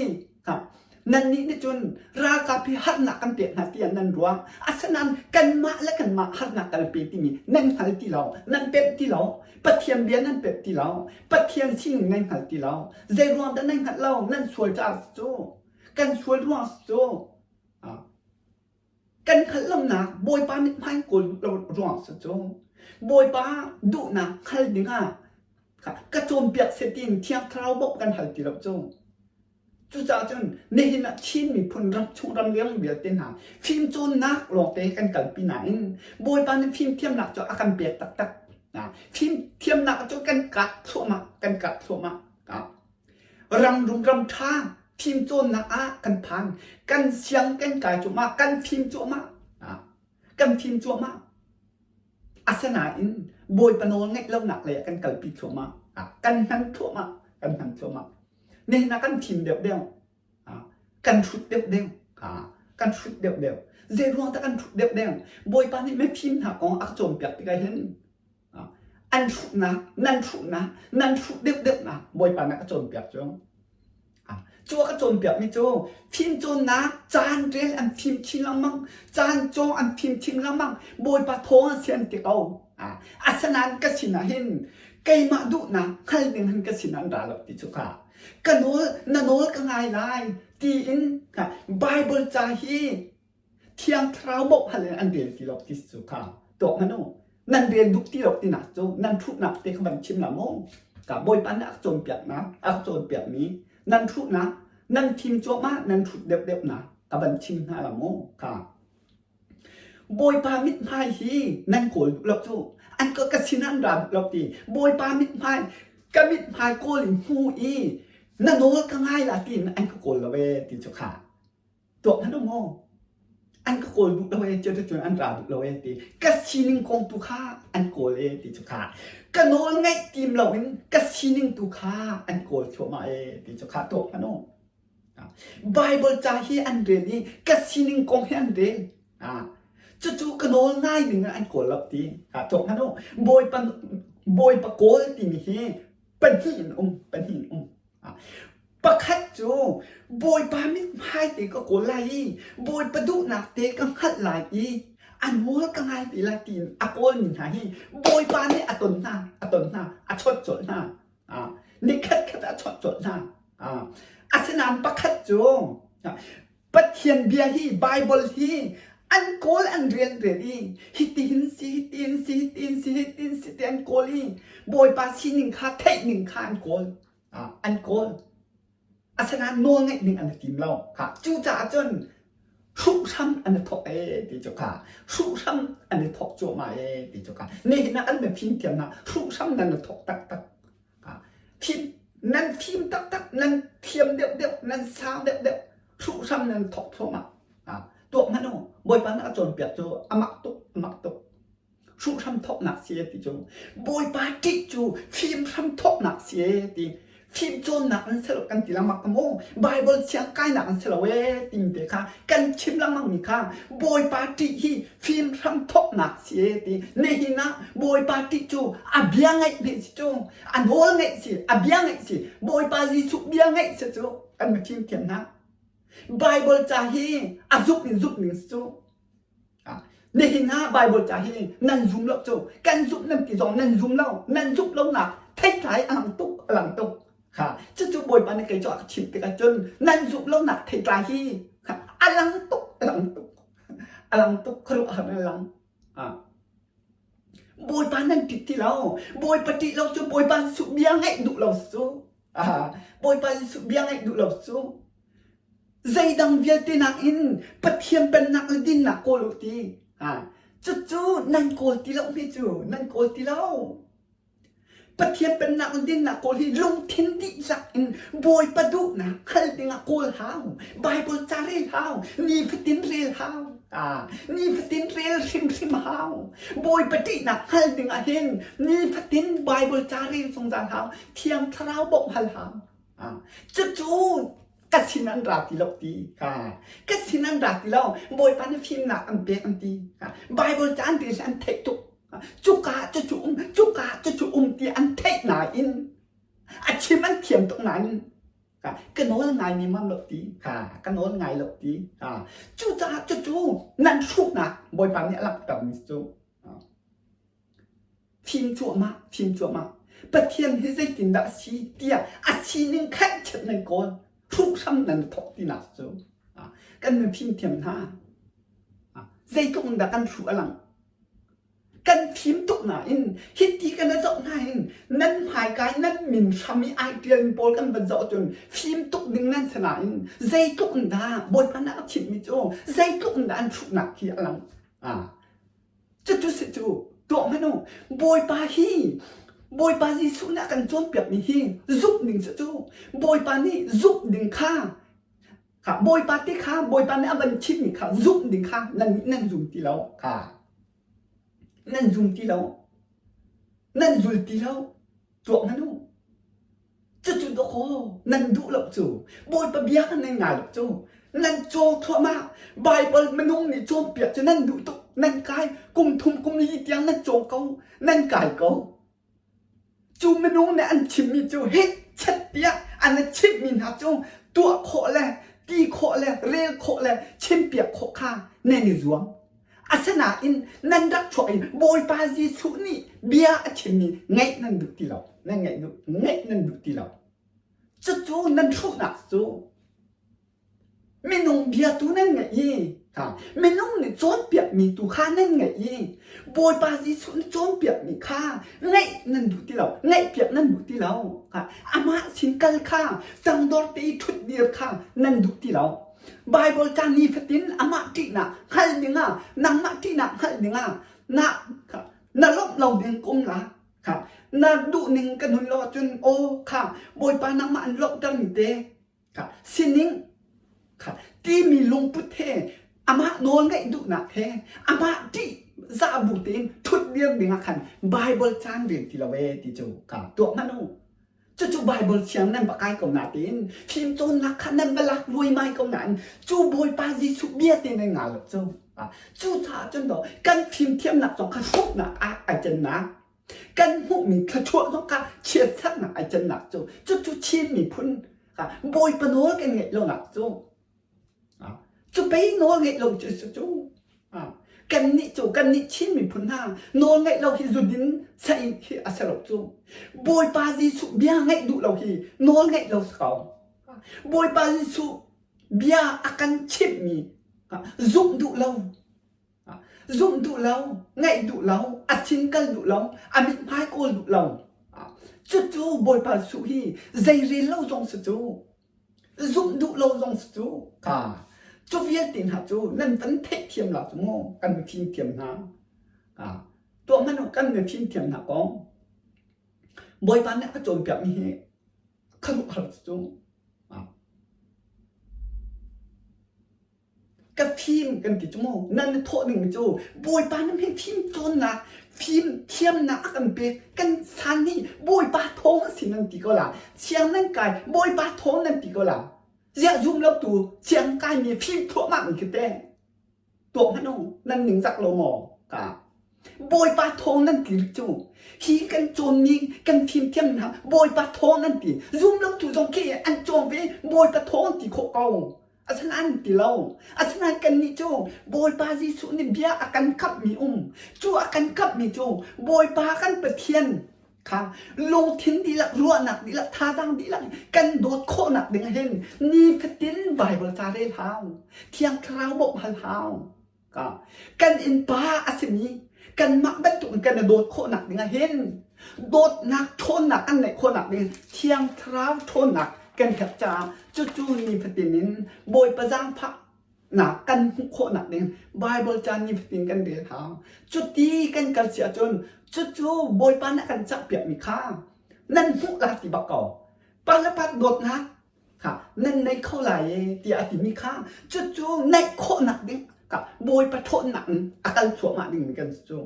nannih nih cun ralkap hi harnak kan pek hna tiah nan ruah asinain kanmah le kanmah harnak kan pe timi nan hngal ti lo nan pemh ti lo Pathian bia nan pemh ti lo Pathian sining nan hngal ti lo zei ruang dah nan hngalh lo nan sual caah cu kan sual ruang cu Kan hngalh lonak Bawipa mithmai kawl lo ruang si cu Bawipa duhnak hngal dingah ka cawnpiak seh tiin Thiang Thlarau bawmh kan hal ti lo cu. Cucaah cun nihin ah Chin miphun ram chung ram leng vialte hna fimcawnnak lawngte kan kalpi nain Bawipa nih fimthiamnak cu a kan pek taktak. Fimthiamnak cu kan kat thluahmah, kan kat thluahmah. Ram rum ram ṭha fimcawnnak ah kan phan. Kan siang kan kai cuahmah, kan fim cuahmah. Kan fim cuahmah. Asinain Bawipa nawl ngaih lonak lei ah kan kalpi thluahmah. Kan hman thluahmah, kan hman thluahmah. Nihin ah kan fim deuhdeuh. Kan hrut deuhdeuh. Kan hrut deuhdeuh. Zei ruang dah kan hrut deuhdeuh? Bawipa nih mifim hna kong a ka cawnpiak tikah hin An hruhnak, nan hruhnak, nan hruh deuhdeuhnak Bawipa nih a ka cawnpiak cu. Cu a ka cawnpiakmi cu fimcawnnak caan rel an fim chin lengmang, caan cawng an fim chin lengmang, Bawipa thawng an si an ti ko. Asinain ka sinah hin keimah duhnak hngal ding hin ka sinah an ra lo ti cu kha. Ka nawl, na nawl ka ngai lai tiin Bible ca hi Thiang Thlarau bawmh hal in an rel ti lo ti cu kha tuak hmanh u. Nan rel duh ti lo tinak cu nan ṭhuhnak te kha van chim la mu. Ka Bawipa nih a ka cawnpiaknak, a ka cawnpiakmi nan ṭhuhnak, nan thim cuahmah, nan ṭhut deuhdeuhnak ka van chim hna la mu. Kha Bawipa mithmai hi nan kawl duh lo cu. An ka ka sin an ra duh lo ti. Bawipa mithmai, ka mithmai kawl in hmu i na nawl ka ngai la tiin an ka kawl lo ee ti cu kha. Tuak hmanh u maw? An ka kawl duh lo ee cuticun an ra duh lo ee ti. Ka sining kong tu kha an kawl ee ti cu kha. Ka nawl ngaih tim loin ka sining tu kha an kawl thluahmah ee ti cu kha tuak hmanh u. Bible ca hi an rel i ka sining kong hi an rel. Cucu ka nawl ngai ning in an kawl lo ti. Tuak hmanh u. Bawipa, Bawipa kawl timi hi pahnih in um, pahnih in um. Pakhat cu Bawipa mithmai te ka kawl lai i Bawipa duhnak te ka hngalh lai i a nawl ka ngai ti lai tiin a kawlmi hna hi Bawipa nih a ton hna, a ton hna, a chawnh colh hna. Nikhat khat a chawnh colh hna. Asinain pakhat cu Pathian bia hi Bible hi an kawl an rian rian i hitihin si hitihin si hitihin si hitihin si ti an kawl i Bawipa sining kha theih ning kha an kawl. An kawl. Asinain nawl ngeih ding an i tim lo. Kha cucaah cun hruhhram an i thawk ee ti cu kha hruhhram an i thawk cuahmah ee ti cu kha nihin ah kan biafim thiamnak hruhhram nan i thawk taktak. Fim nan fim taktak nan thiam deuhdeuh nan sang deuhdeuh hruhhram nan thawk thluahmah. Tuak hmanh u Bawipa nih a cawnpiak cu a mak tuk a mak tuk. Hruhhram thawknak si ti cu Bawipa ṭih cu fim hram thawknak si ti fim cawnnak an si lo kan ti lengmang ka mu Bible siang kainak an si lo ee timi te kha kan chim lengmang mi kha Bawipa ṭih hi fim hram thawknak si ti nihin ah Bawipa ṭih cu a bia ngaih hme si cu a nawl ngaih si a bia ngaih si Bawipa Jesuh bia ngaih si cu kan mifim thiam hna Bible ca hi a zumh in zumh ning si cu Nihin ah Bible ca hi nan zum lo cu kan zumh nan ti zong nan zum lo nan zumh lonak theitlai a lang tuk a lang tuk kha cucu Bawipa nih kei cu a ka chimh tikah cun nan zumh lonak theitlai hi a lang tuk a lang tuk a lang tuk khuaruahhar a lang Bawipa nan ṭih ti lo Bawipa ṭih lo cu Bawipa bia ngaih duh lo cu. Bawipa Jesuh bia ngaih duh lo cu zeidang vialte nakin Pathian pennak le dinnak kawl u ti. Cucu nan kawl ti lo hme cu nan kawl ti lo. Pathian pennak le dinnak kawl hi lungthin dihlak in Bawipa duhnak hngal dingah kawl hau. Bible ca rel hau. Nifatin rel hau. Ah, nifatin rel hrimhrim hau. Bawipa ṭihnak hngal dingah hin nifatin Bible ca rel zungzal hau. Thiang Thlarau bawmh hal hau. Ah, cucu ka sin an ra ti lo ti. Ha, ka sin an ra ti lo. Bawipa nih fimnak an pek an ti. Ha, Bible ca an rel an theih tuk. Cuka cucu um, cuka cucu um ti an theih nain a chim an thiam tuk nain ka nawl ngai mi mam lo ti ka nawl ngai lo ti cucaah cucu nan hruhnak Bawipa nih a langhter mi cu fim cuahmah fim cuahmah Pathian hi zeitindah a si tiah a sining khat nan kawl hruh hram nan thawk tinak cu kan nan fimthiam hna zeitluk in dah kan hruh a lang Kan fim tuk nain hiti kan i zoh hna hin nan hmaikai nan min hram i ai ṭialmi pawl kan van zoh ahcun fim tuk ding nan si nain zeitluk in dah Bawipa nih a chimhmi cu zeitluk in dah an hruhnak khi a lang. Ah, cucu si cu tuah hmanh u. Bawipa hi Bawipa Jesuh nih a kan cawnpiakmi hi zumh ding si cu. Bawipa nih zumh ding kha Kha Bawipa te kha Bawipa nih a van chimmi kha zumh ding kha nan nan zum ti lo kha nan zum ti lo nan zul ti lo tuak hmanh u cucu dawkaw nan duh lo cu Bawipa bia kha nan ngai lo cu nan caw thluahmah Bible minung nih cawnpiak cu nan duh tuk nan kai kum thum kum li tiang nan cawng ko nan kai ko Cu minung nih an chimmi cu hehchet tiah an i chimhmi hna cu tuah khawh le ti khawh le rel khawh le chimpiak khawh kha nan i zuam. Asinain nan rak chuah i Bawipa Jesuh nih bia a chimmi ngaih nan duh ti lo. Nan ngaih duh, ngaih nan duh ti lo. Cucu nan hruhnak cu Minung bia tu nan ngaih i minung nih cawnpiakmi tu kha nan ngaih i Bawipa Jesuh nih cawnpiakmi kha ngaih nan duh ti lo, ngaihpiak nan duh ti lo. Amah sin kal kha tangdor te i ṭhutdir kha nan duh ti lo. Baibal ca nifatin amah ṭihnak hngal dingah nangmah ṭihnak hngalh dingah na na lawmh lo ding ka um la. Kha na duh ning kan hun lo ahcun aw kha Bawipa nangmah an lawmhtermi te Kha sining kha timi lungput he amah nawl ngaih duhnak he amah ṭih zahbu tein ṭhut dir ding ah khan Bible caan rel ti lo ee ti cu ka tuah hmanh u. Cucu Bible siang nan va kai ko nain fimcawnnak kha nan va lak luaimai ko nain cu Bawipa Jesuh bia te nan ngah lo cu. Cucaah cun daw kan fimthiamnak zong kha hruknak ah ai cannak Kan hmuhmi thluachuah zong kha chiatsernak ai cannak cu cucu Chin miphun Bawipa nawl kan ngeih lonak cu cu pei nawl ngeih lo cu cu kannih cu kannih Chin miphun hna nawl ngeih lo hi zudin sain hi a si lo cu Bawipa Jesuh bia ngaih duh lo hi nawl ngeih lo si ko Bawipa Jesuh bia a kan chimhmi zumh duh lo Zumh duh lo, ngaih duh lo, a sin kal duh lo, a mithmai kawl duh lo. Cucu Bawipa Jesuh hi zei rel lo zong si cu, zumh duh lo zong si cu. Ka cu vialte hna cu nan van theihthiam la cu mu, kan mifim thiam hna. Tuah hmanh u, kan mifim thiam hna kong. Bawipa nih a ka cawnpiakmi hi khuaruahhar cu. Ka fim kan ti cu mu nan i thawh ding cu Bawipa nih hin fim cawnnak fim thiamnak a kan pek kan san hi Bawipa thawng a si nan ti ko la siang nan kai Bawipa thawng nan ti ko la ziah zum lo tu siang kai mi fim thluahmah mi khi te tuak hmanh u nan ningzak lo maw ka Bawipa thawng nan ti rih cu hi kan cawnmi kan fimthiam hna Bawipa thawng nan ti zum lo tu zong khi an cawng ve Bawipa thawng ti khawh ko Asinain ti lo. Asinain kannih cu Bawipa Jesuh nih bia a kan kamhmi um. Cu a kan kamhmi cu Bawipa kan Pathian kha lungthin dihlak, ruahnak dihlak, thazaang dihlak kan dawt khawhnak ding hin nifatin Bible ca rel hau. Thiang Thlarau bawmh hal hau. Ka kan innpa a simi kanmah bantukin kan i dawt khawhnak ding ah hin Dawtnak ṭhawnnak kan neih khawhnak ding Thiang Thlarau ṭhawnnak kan herh caah cucu nifatin in Bawipa zaangfahnak kan hmuh khawhnak ding Baibal ca nifatin kan rel hau. Cuti kan kal si ahcun cucu Bawipa nih a kan cahpiakmi kha nan hmuh la ti bak ko. Pa le pa dawtnak kha nan nei kho lai e tiah a timi kha cucu neih khawhnak ding ka Bawipa ṭhawnnak in a kal thluahmah dingmi kan si cu.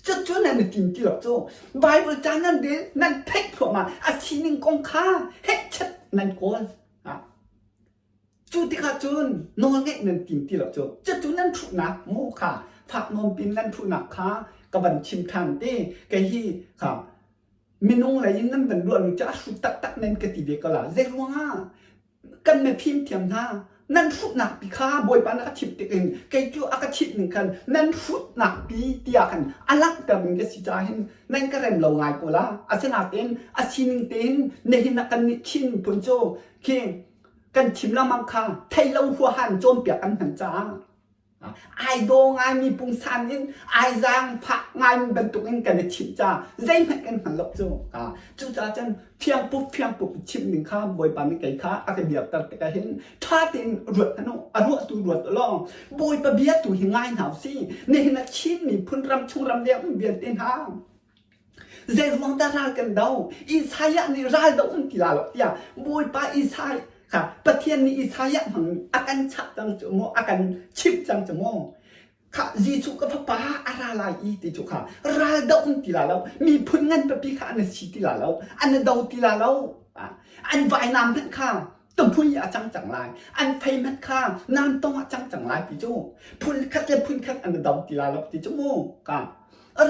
Cucu nan i tim ti lo cu Bible ca nan rel nan theih thluahmah a sining kong kha hehchet nan kawl. Cu tikah cun nawlngeih nan tim ti lo cu. Cucu nan ṭhuhnak mu kha fak nawn pin nan ṭhuhnak kha ka van chim ṭhan te kei hi kha minung lei in nan van ruahmi cu a hrut taktak nan ka ti ve ko la. Zei ruangah kan mifim thiam hna nan hrutnak pi kha Bawipa na ka chimh tik in kei cu a ka chimh ning khan nan hrutnak pi tiah khan a langhter ning ka si caah hin nan ka rem lo ngai ko la. Asinain a sining tein nihin ah kan nih Chin miphun cu khi kan chim lengmang kha thei lo huahan cawnpiak kan hman caah ai daw ngaimi pungsan in ai zaangfah ngaimi bantuk in kan i chimh ca zeihmanh kan hngal lo cu. Cucaah cun fiangpup fiangpup chimh ning kha Bawipa nih kei kha a ka dirter tikah hin ṭha tein ruat hmanh u, a ruah tu ruat u law Bawipa bia tu hi ngai hna usih. Nihin ah Chin miphun ram chung ram leng um vialte hna zei ruang dah ral kan do? Isaiah nih ral do um ti la lo tiah Bawipa Isaiah kha Pathian nih Isaiah hmang a kan chah cang cu maw a kan chimh cang cu maw kha Jesuh ka fapa a ra lai i ti cu kha ral do um ti la lo miphun ngan pipi kha an si ti la lo an do ti la lo an vainam hmanh kha tumhui a cang cang lai an fei hmanh kha nam tong a cang cang lai ti cu phun khat le phun khat an do ti la lo ti cu mu ka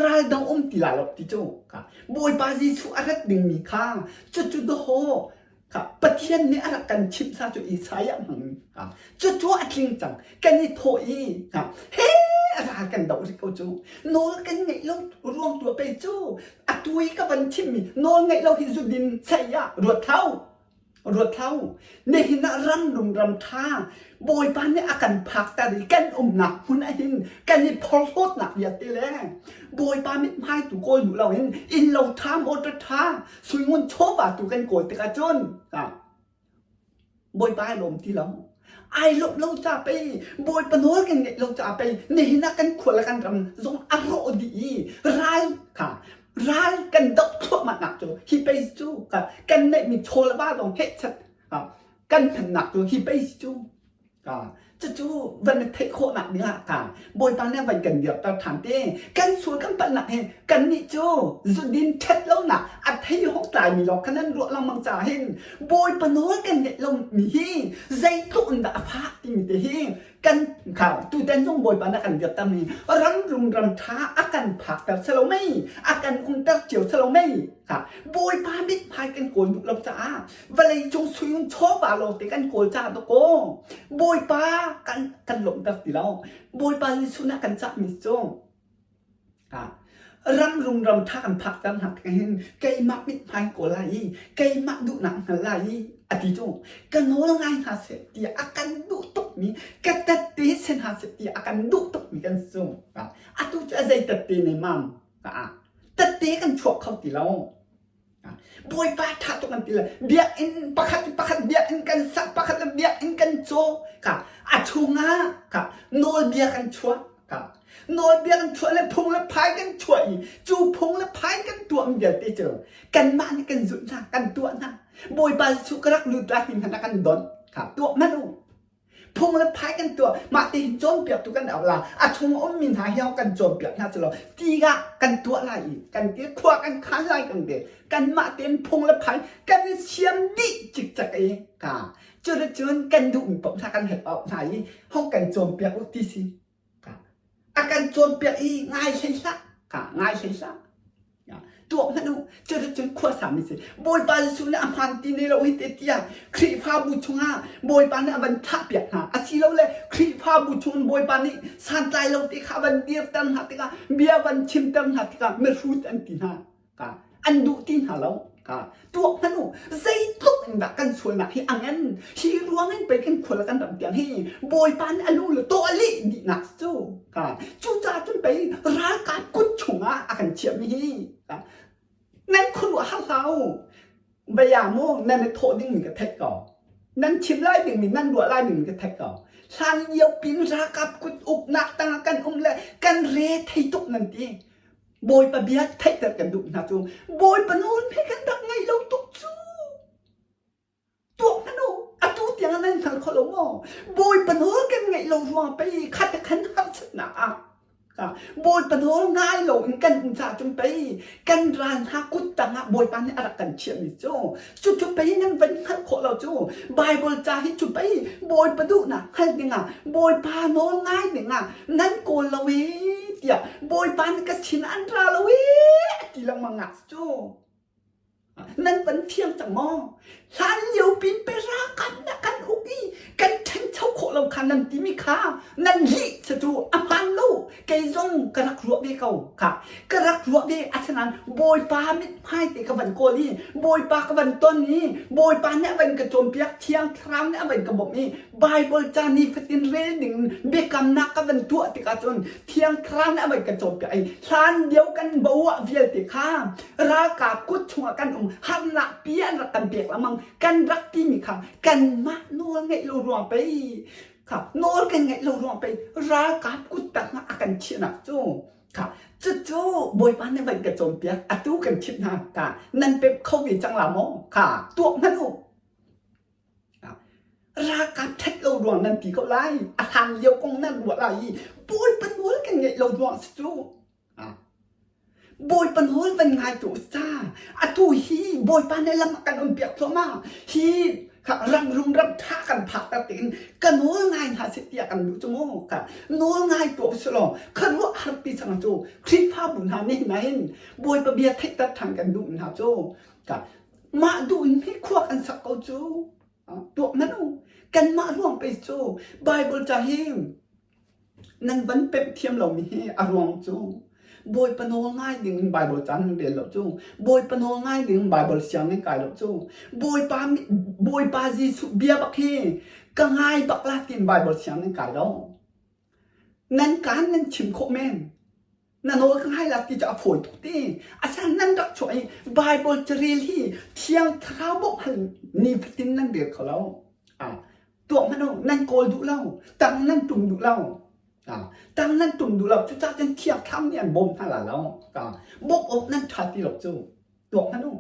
ral dang um ti la lo ti cu ka Bawipa Jesuh a rat dingmi kha cucu dawh kha Pathian nih a rak kan chimh sa cu Isaiah hmang kha cucu a tling cang kan i thawh i kha he ral kan doh rih ko cu nawl kan ngeih lo ruang tu pe cu atu i ka van chimmi nawl ngeih lo hi zudin saya ruat thau Ruat hlah u. Nihin ah ram lung ram ṭha Bawipa nih a kan phakter i kan umnak hmun ah hin kan i phorhlawtnak vialte le Bawipa mithmai tu kawl duh loin innlo ṭha motor ṭha suingun chawva tu kan kawl tikah cun Bawipa ai lawm ti lo. Ai lawmh lo ca pei Bawipa nawl kan ngeih lo ca pei nihin ah kan khua le kan ram zong a rawh dih i ral kha ral kan doh thluahmah nak cu hi pei cu kan neihmi chaw le va zong hehchat kan hmannak cu hi pei cu cucu van theih khawhnak ding ah ka Bawipa nih van kan dirter ṭhan te kan sual kan palhnak hi kannih cu zudin ṭhat lonak a thei hawk tlaimi lawng kha nan ruah lengmang caah hin Bawipa nawl kan ngeih lomi hi zeitluk in dah a fah timi te hi kan kha tutan zong Bawipa na kan biakter mi ram rum ram ṭha a kan phakter selo mei a kan umter cio selo mei kha Bawipa mithmai kan kawl duh lo caah vawlei cung sui chawva lawng te kan kawl caah dakaw Bawipa kan kan lawmhter ti lo Bawipa Jesuh nih a kan cahmi cu Ram rum ram ṭha kan phakter hna tikah hin keimah mithmai kawl lai i keimah duhnak hngal lai i a ti cu ka nawl ngai hna seh tiah a kan duh tukmi ka tette si hna seh tiah a kan duh tukmi kan si cu. Atu cu a zei tette ne mam tette kan chuak kho ti lo. Bawipa ṭha tuk an ti le biakinn pakhat pakhat biakinn kan sak pakhat le biakinn kan caw ka a chungah ka nawlbia kan chuah ka nawlbia kan chuah le phung le phai kan chuah i cu phung le phai kan tuahmi vialte cu kanmah nih kan zulh hna kan tuah hna Bawipa Jesuh ka rak lut lai ti hmanh ah kan donh kha tuah hmanh u Phung le phai kan tuah mah ti hin cawnpiaktu kan auh la a chung ummi hna hi kan cawnpiak hna cu lo ti ah kan tuah lai i kan ti khua kan khan lai kan ti kanmah tein phung le phai kan i siam dih cikcek i ka cuticun kan duhmi paoh hna kan hei auh hna i hong kan cawnpiak u ti si A kan cawnpiak i ngai hlei hlah. Ka ngai hlei hlah. Tuak hmanh u. Cuticun khua sami si. Bawipa Jesuh nih a hmaan ti ne lo hi te tiah Khrihfabu chungah Bawipa nih a van thahpiak hna. Asilole Khrihfabu chung Bawipa nih santlai lo te kha a van dirter hna tikah bia van chimter hna tikah mihrut an ti hna. Ka an duh ti hna lo. Ka tuak hmanh u. Zeitluk in dah kan sualnak hi a ngan. Hi ruang in pei kan khual kan ram tiang hi Bawipa nih a lu le taw a leh dihnak cu. Ka cucaah cun pei ralkap kut chungah a kan chiahmi hi. Ka. Nan khuaruah har hlah u. Vaya maw nan i thawh dingmi ka theih ko. Nan chim lai dingmi nan ruah lai dingmi ka theih ko. Hlan lio pin ralkap kut uknak tangah kan um le kan re thei tuk nan ti. Bawipa bia theihter kan duh hna cu Bawipa nawl he kan rak ngaih lo tuk cu. Tuak hmanh u, atu tiang ah nan hngal kho lo maw? Bawipa nawl kan ngaih lo ruang pei khat khan harsatnak ah Bawipa nawl ngai lo in kan um caah cun pei kan ral hna kut tang ah Bawipa nih a rak kan chiahmi cu cucu pei nan van hngalh khawh lo cu Bible ca hi cu pei Bawipa duhnak hngalh dingah Bawipa nawl ngai dingah nan kawl lo ee tiah Bawipa nih ka sin an ra lo ee a ti lengmang ah cu Nan van thiang cang maw? Hlan lio pin pe ralkap na kan uk i kan ṭhancho khawh lo kha nan timi kha nan lih cu a hmaan lo. Kei zong ka rak ruah ve ko kha. Ka rak ruah ve asinain Bawipa mithmai te ka van kawl i Bawipa ka van ton i Bawipa nih a van ka cawnpiak Thiang Thlarau nih a van ka bawmh i Bible ca nifatin rel ding biakamnak ka van tuah tikah cun Thiang Thlarau nih a van ka cawnpiak i hlan lio kan bo ah vialte kha ralkap kut chungah kan um harnak pi an rak kan pek lengmang kan rak timi kha kanmah nawl ngeih lo ruang pei kha nawl kan ngeih lo ruang pei ralkap kut tang ah a kan chiahnak cu kha cucu bawipa nih van ka cawnpiak atu kan chimh hna ka nan pep kho ve cang la maw kha tuak hmanh u Ralkap ṭhat lo ruang nan ti ko lai. A hlan lio kong nan ruah lai i Bawipa nawl kan ngeih lo ruang si cu. Bawipa nawl van ngai tu sa. Atu hi Bawipa nih lam a kan on piak thluahmah. Hi ram rum ram ṭha kan phak ter tiin ka nawl ngai hna seh tiah kan duh cu mu. Ka nawl ngai tu si law khuaruah har ti sang cu Khrihfabu hna nih hin Bawipa bia theihter ṭhan kan duh hna cu. Ka Mah duh in hi khua kan sak ko cu. Tuak hmanh u. Kanmah ruang pei cu Bible ca hi nan van pemh thiam lomi hi a ruang cu Bawipa nawl ngai ding in Bible ca nan rel lo cu. Bawipa nawl ngai ding in Bible siang nan kai lo cu. Bawipa Bawipa Jesuh bia bak hi ka ngai bak la tiin Bible siang nan kai lo. Nan kaan nan chim khawh men. Na nawl ka ngai la ti cu a fawi tuk ti. Asinain nan rak chuah i Bible carel hi Thiang Thlarau bawmh hal nifatin nan rel kho lo. Ah, tuah hmanh u, nan kawl duh lo, tang nan tum duh lo. Ah, tang nan tum duh lo. Cucaah cun Thiang Thlarau nih an bawm hna la lo. Ah, bawmh awk nan ṭha ti lo cu. Tuah hmanh u.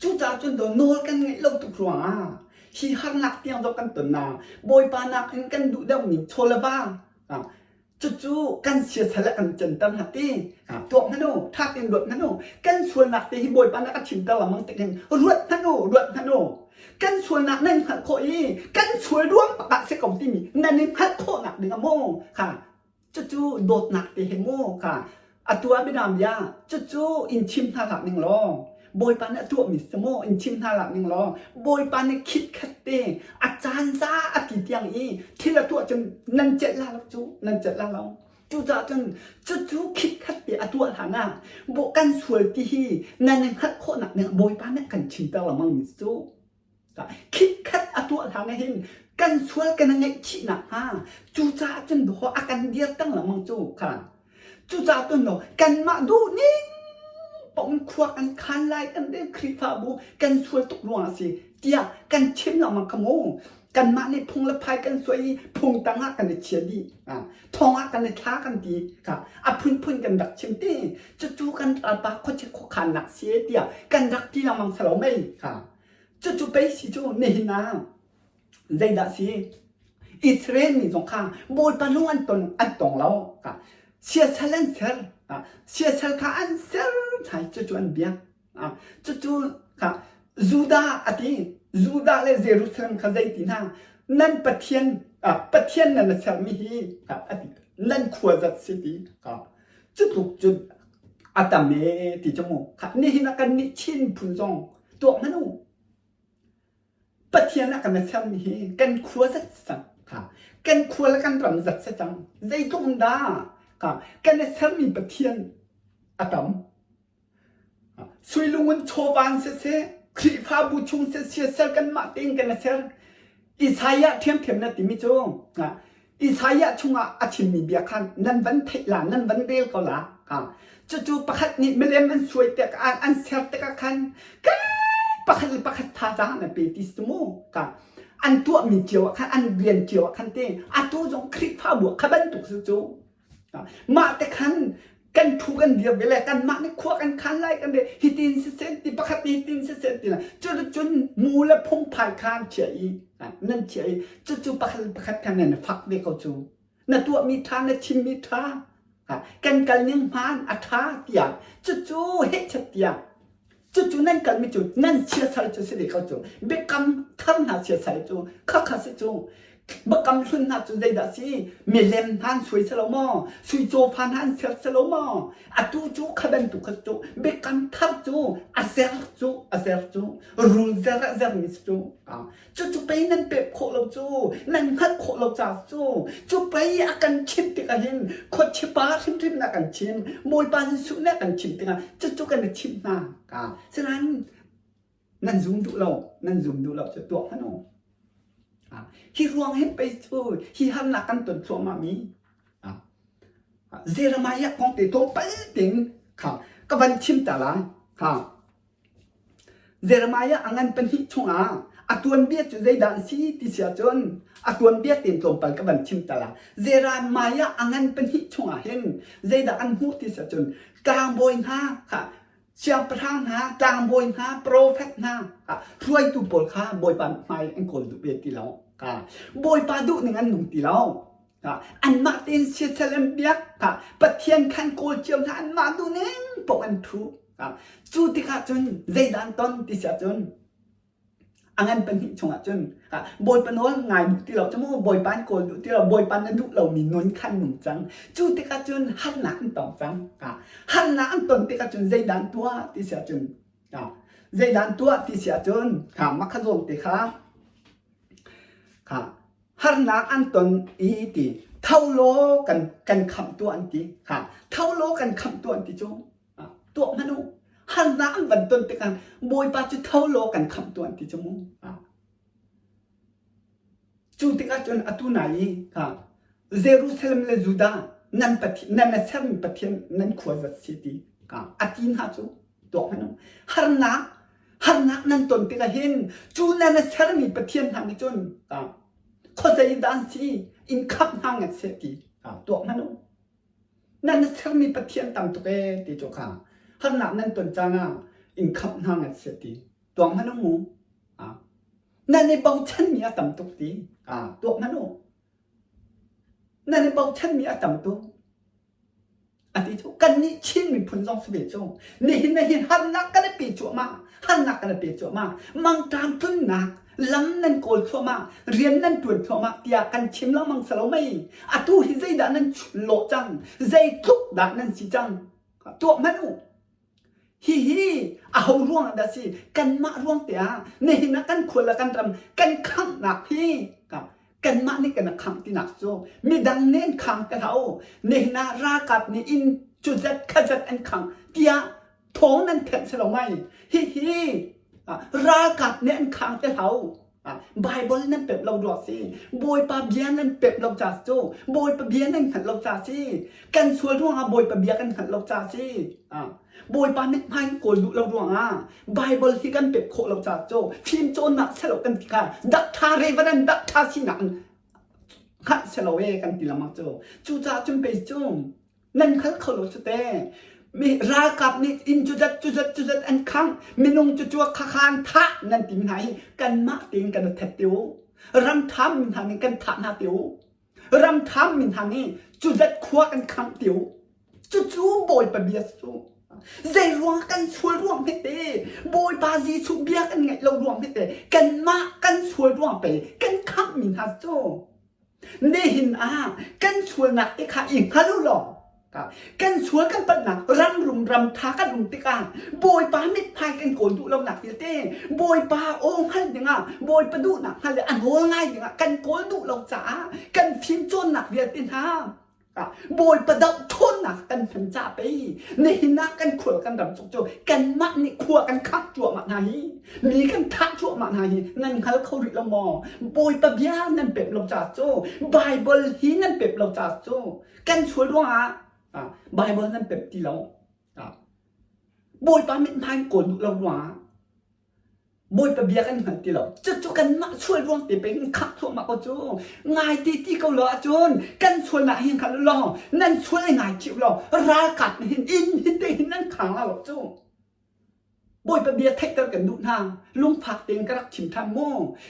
Cucaah cun daw nawl kan ngeih lo tuk ruangah hi harnak tiang zong kan ton na Bawipa nakin kan duh deuhmi chaw le va ah, cucu kan siasal ah kan canter hna ti tuak hmanh u ṭha tein ruat hmanh u kan sualnak te hi Bawipa nih a ka chimter lengmang tik hin ruat hmanh u ruat hmanh u kan sualnak nan hngalh khawh i kan sual ruang bak ah si ko timi nan i hngalh khawhnak ding ah maw kha Cucu dawtnak te he maw kha atu ah biadam bia cucu in chim hna hlah ning law Bawipa nih a tuahmi si maw in chim hna hlah ning law Bawipa nih khitkhat te a caan za a ti tiang i thil a tuah cun nan celh la lo cu nan celh la lo cucaah cun cucu khitkhat te a tuah hlan ah bo kan sual ti hi nan i hngalh khawhnak ning Bawipa nih kan chimter lengmang mi cu Khitkhat a tuah hlan ah hin kan sual kan i ngaihchih nakhnga cucaah cun dawh a kan dirter lengmang cu kha. Cucaah cun daw kanmah duh ning paoh in khua kan khan lai kan rel Khrihfabu kan sual tuk ruangah a si tiah kan chim lengmang kha mu. Kanmah nih phung le phai kan suai i phung tang ah kan i chia dih. Thong ah kan i thla kan ti kha a phunphun kan rak chim ti. Cucu kan ralpa khuachia khuakhannak si tiah kan rak ti lengmang si lo mei kha. Cucu pei si cu nihin ah zeidah si? Israel mi zong kha Bawipa lung an ton an tong lo. Siasal an ser. Siasal kha an ser thai cucu an biak. Cucu kha Judah a ti. Judah le Jerusalem kha zei ti hna? Nan Pathian Pathian nan sermi hi a ti. Nan khua zat si ti. Cutluk cun a tam ee ti cu mu. Nihin ah kan nih Chin phun zong tuak hmanh u. Pathian ah kan i sermi hi kan khua zat cang. Kan khua le kan ram zat si cang. Zeitluk in dah kan i sermi Pathian a tam. Suilung in chawvan siseh, Khrihfabu chung siseh, siasal kanmah tein kan i ser. Isaiah ṭhiamṭhiam na timi cu Isaiah chungah a chimmi bia khan nan van theih la, nan van rel ko la. Cucu pakhat nih milem an suai tik an ser tikah khan pakhat le pakhat thazaang an pe ti si mu. Ka an tuahmi cio ah khan an rian cio ah khan te atu zong Khrihfabu kha bantuk si cu. Mah te khan kan thu kan dir ve le kanmah nih khua kan khan lai kan re hitin siseh ti pakhat nih hitin siseh ti la cucun mu le phungphai kha an chiah i nan chiah i cucu pakhat le pakhat khan nan fak ve ko cu. Na tuahmi ṭha na chimmi ṭha kan kal ning hmaan a ṭha tiah cucu hehchet tiah cucu nan kalmi cu nan siasal cu si ve ko cu biakam thar hna siasal cu khakha si cu biakam hlun hna cu zeidah si milem hna an suai si lo maw sui cawfa hna an ser si lo maw atu cu kha bantuk kha cu biakam thar cu a ser cu a ser cu rul zer a zermi si cu Cucu pei nan pek khawh lo cu, nan hngalh khawh lo caah cu, cu pei a kan chimh tikah hin khuachipa hrimhrim na kan chim, Bawipa Jesuh nih a kan chimh tikah cucu kan i chimh hna. Ka sinain nan zum duh lo, nan zum duh lo cu tuah hmanh u. Hi ruang hin pei cu hi harnak kan ton thluahmah mi. Jeremiah kong te tlawmpal tein kha ka van chim ta lai. Ha. Jeremiah a ngan pahnih chungah a tuanbia cu zeidah an si ti si ahcun a tuanbia tein tlawmpal ka van chim ta lai. Jeremiah a ngan pahnih chungah hin zeidah an hmuh ti si ahcun tlangbawi hna kha siangpahrang hna, tlangbawi hna, profet hna hruaitu pawl kha Bawipa hmai an kawl duh ve ti lo. Bawipa duh ning an nung ti lo. Anmah tein siasal an biak. Pathian khan kawl cio hna anmah duh ning paoh an thu. Cu tikah cun zeidah an ton ti si ahcun a ngan pahnih chungah cun Bawipa nawl ngai duh ti lo cu mu Bawipa an kawl duh ti lo Bawipa na duh lomi nun khan nung cang cu tikah cun harnak an tong cang harnak an ton tikah cun zeidah an tuah ti si ahcun zeidah an tuah ti si ahcun kha mah kha zawn te kha kha harnak an ton i ti tho law kan kan khamh tuah an ti kha tho law kan khamh tuah an ti cu tuah hmanh u harnak an van ton tikah Bawipa cu tho law kan khamh tuah an ti cu mu cu tikah cun atu nai i Jerusalem le Judah nan Pathian nan sermi Pathian nan khua zat si ti a ti hna cu tuah hmanh u harnak harnak nan ton tikah hin cu nan sermi Pathian hna nih cun khuazei dah an si in khamh hna ngat seh ti tuah hmanh u Nan sermi Pathian tam tuk ee ti cu kha harnak nan ton caan ah in khamh hna ngat seh ti tuak hmanh u mu. Nan i bochanmi a tam tuk ti tuak hmanh u. Nan i bochanmi a tam tuk. A ti cu kannih Chin miphun zong si ve cu nihin na hin harnak kan i pe cuahmah harnak kan i pe cuahmah mangṭam tlunnak lam nan kawl thluahmah, rian nan ṭuan thluahmah tiah kan chim lengmang si lo mei? Atu hi zeidah nan lawh cang? Zeitluk dah nan si cang? Tuah hmanh u. Hihi aho ruang ah dah si? Kanmah ruang te ah nihin ah kan khua le kan ram kan khanghnak hi kanmah nih kan khangh tinak cu midang nih an khang te hlah u. Nihin ah ralkap nih inn cu zat kha zat an khang tiah thawng nan thenh si lo mai hihi ralkap nih an khang te hau Bible nan pep lo dua si Bawipa bia nan pep lo ca cu Bawipa bia nan hngalh lo ca si kan sual ruangah Bawipa bia kan hngalh lo ca si Bawipa mithmai kawl duh lo ruangah Bible hi kan pep khawh lo ca cu fim cawnnak selo kan ti kha dak tha reverend dak tha sinak hngalh selo e kan ti lengmang cu cucaah cun pei cu Nan hngal kho lo cu te. Mi ralkap nih inn cu zat cu zat cu zat an khangh, minung cu cu khakha an thah nan ti hna hi kanmah tein kan i that te u. Ram ṭham mi hna nih kan thah hna te u. Ram ṭham mi hna nih cu zat khua kan khangh te u. Cucu Bawipa bia cu. Zei ruang kan sual ruang hmete Bawipa Jesuh bia kan ngaih lo ruang hmete kanmah kan sual ruang pei kan khangh mi hna cu. Nihin ah kan sualnak te kha i hngal u law kan sual kan palhnak ram rum ram tha kan um tikah Bawipa mithmai kan kawl duh lonak vialte Bawipa aw hngal dingah Bawipa duhnak hngal le a nawl ngai dingah kan kawl duh lo caah kan fimcawnnak vialte hna Bawipa doh ṭhawnnak kan hman ca pei nihin ah kan khual kan ram cuk cu kanmah nih khua kan khak cuahmah hna hi mi kan thah cuahmah hna hi nan hngal kho rih lo maw Bawipa bia nan pek lo ca cu Bible hi nan pek lo ca cu kan sual ruangah. Bible nan pemh ti lo. Bawipa mithmai kawl duh lo ruangah Bawipa bia kan hngal ti lo. Cucu kanmah sual ruang te pei in khak thluahmah ko cu. Ngai ti ti ko lo ahcun kan sualnak hi hngal u law nan sual i ngai chih u law ralkap nih hin inn hi te hin nan khang la lo cu. Bawipa bia theihter kan duh hna. Lungfak tein ka rak chim ṭhan mu.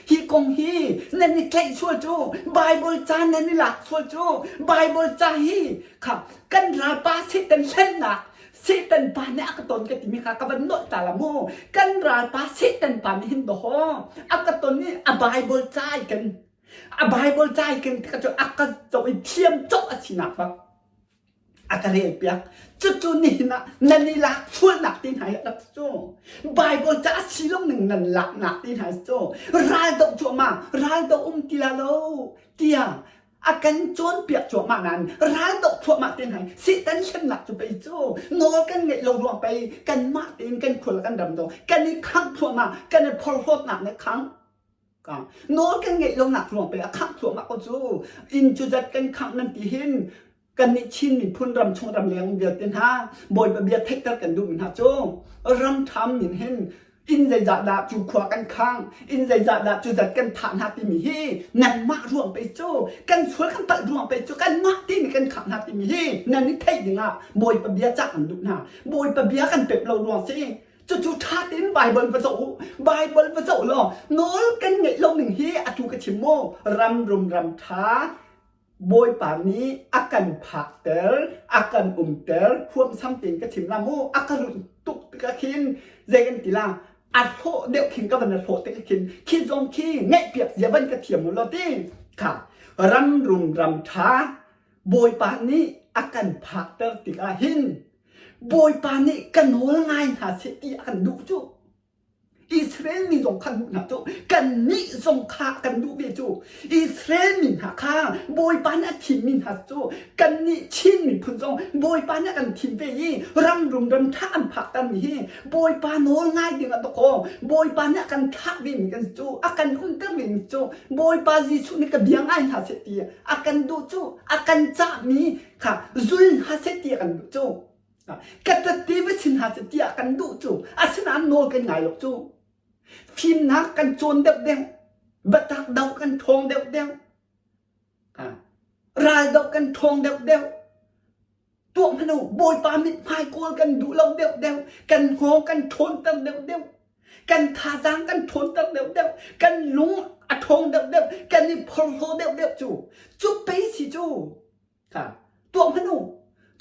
Hi kong hi nan i tlaih sual cu Bible ca nan i lak sual cu Bible ca hi kha kan ralpa Satan hlennak Satan pa nih a ka ton ka timi kha ka van nolh ta la mu. Kan ralpa Satan pa nih hin dawhaw a ka ton i a Bible ca i kan a Bible ca i kan ka cu a ka zoh i thiam cawh a sinak bak a ka rel piak. Cucu nihin ah nan i lak sualnak ti hna hi a rak cu. Bible ca a si lo ning nan laknak ti hna cu ral doh cuahmah ral doh um ti la lo tiah a kan cawnpiak cuahmah nain ral doh thluahmah te hna Satan hlennak cu pei cu nawl kan ngeih lo ruang pei kanmah tein kan khual kan ram do kan i khangh thluahmah kan i phorhlawtnak nih khang nawl kan ngeih lonak ruang pei a khangh thluahmah ko cu inn cu zat kan khangh nan ti hin kannih Chin miphun ram chung ram leng vialte hna Bawipa bia theihter kan duhmi hna cu ram ṭham min hin inn zeizah dah cu khua kan khang inn zeizah dah cu zat kan thah hna timi hi nanmah ruang pei cu kan sual kan palh ruang pei cu kanmah ti nih kan khang hna timi hi nan i theih dingah Bawipa bia cah kan duh hna Bawipa bia kan pep lo ruang si cucu ṭha tein Bible va zoh u Bible va zoh law nawl kan ngeih lo ning hi atu ka chim mu ram rum ram ṭha Bawipa nih a kan phakter, a kan umter, huamsam tein ka chim la mu, a ka runh tuk tikah khin zei kan ti la, a hlawh deuh khin ka van a hlawh tikah khin khi zong khi ngaihpiak zia van ka thiam u law ti kha ram rum ram ṭha Bawipa nih a kan phakter tikah hin Bawipa nih ka nawl ngai hna seh ti a kan duh cu. Israel mi zong kha duh hna cu kannih zong kha kan duh ve cu Israel mi hna kha Bawipa nih a thimmi hna cu kannih Chin miphun zong Bawipa nih a kan thim ve i ram rum ram ṭha an phaktermi hi Bawipa nawl ngai ding ah dawkaw Bawipa nih a kan thlah vemi kan cu a kan umter vemi cu Bawipa Jesuh nih ka bia ngai hna seh ti a kan duh cu a kan cahmi kha zul hna seh ti a kan duh cu Ka tate va sin hna seh tiah kan duh cu asinain nawl kan ngai lo cu. Fimnak kan cawn deuhdeuh, biatak doh kan ṭhawng deuhdeuh, ral doh kan ṭhawng deuhdeuh. Tuah hmanh u, Bawipa mithmai kawl kan duh lo deuhdeuh, kan hngawng kan ṭhawnter deuhdeuh, kan thazaang kan ṭhawnter deuhdeuh, kan lung a ṭhawng deuhdeuh, kan i phorhlaw deuhdeuh cu. Cu pei si cu. Kha tuah hmanh u.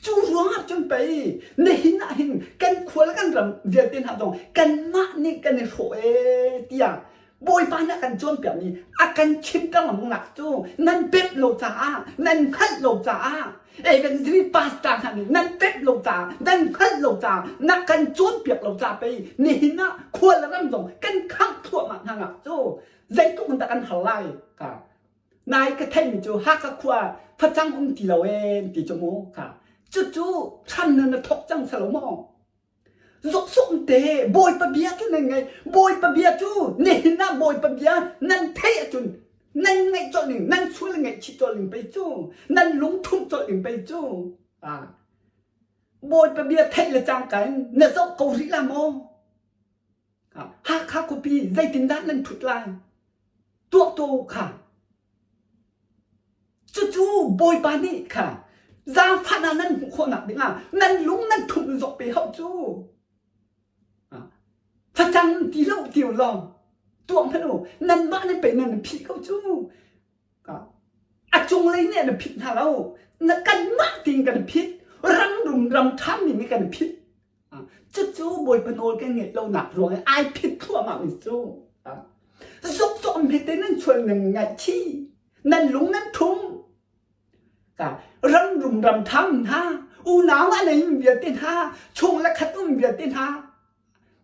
Cu ruangah cun pei nihin ah hin kan khua le kan ram vialte hna zong kanmah nih kan i hrawh ee tiah Bawipa nih a kan cawnpiakmi a kan chimter lengmangnak cu nan pemh lo caah nan hngalh lo caah evangelist pastor hna nih nan pemh lo caah nan hngalh lo caah na kan cawnpiak lo caah pei nihin ah khua le ram zong kan khangh thluahmah hna nak cu zeitluk in dah kan har lai ka Nai ka theihmi cu Hakha khua facang um ti lo ee ti cu mu kha cucu chan na na thok cang salo maw zuksuk te bawipa bia cu nan ngai bawipa bia cu nihin ah bawipa bia nan theih ahcun nan ngaih colh ning nan sual ngaih chih colh ning pei cu nan lungthumh colh ning pei cu ah bawipa bia theih le cangka in na zoh ko rih la maw Hakha khuapi zeitindah nan ṭhut lai? Tuah tuah u kha. Cucu Bawipa nih kha zaangfahnak nan hmuh khawhnak dingah nan lung nan thumh zawk pe hauh cu. Facang ti lo ti u law tuah hmanh u nanmah nan pei nan phih ko cu. A cunglei nih an phit hna lo. Na kanmah tiin kan phit. Ram rum ram ṭhami nih kan phit. Cucu Bawipa nawl kan ngeih lonak ruang i ai phit thluahmah mi cu zukcawm hmete nan chuan nan ngaihchih nan lung nan thum ram rum ram tham hna unau a nei vialte hna chung le khat um vialte hna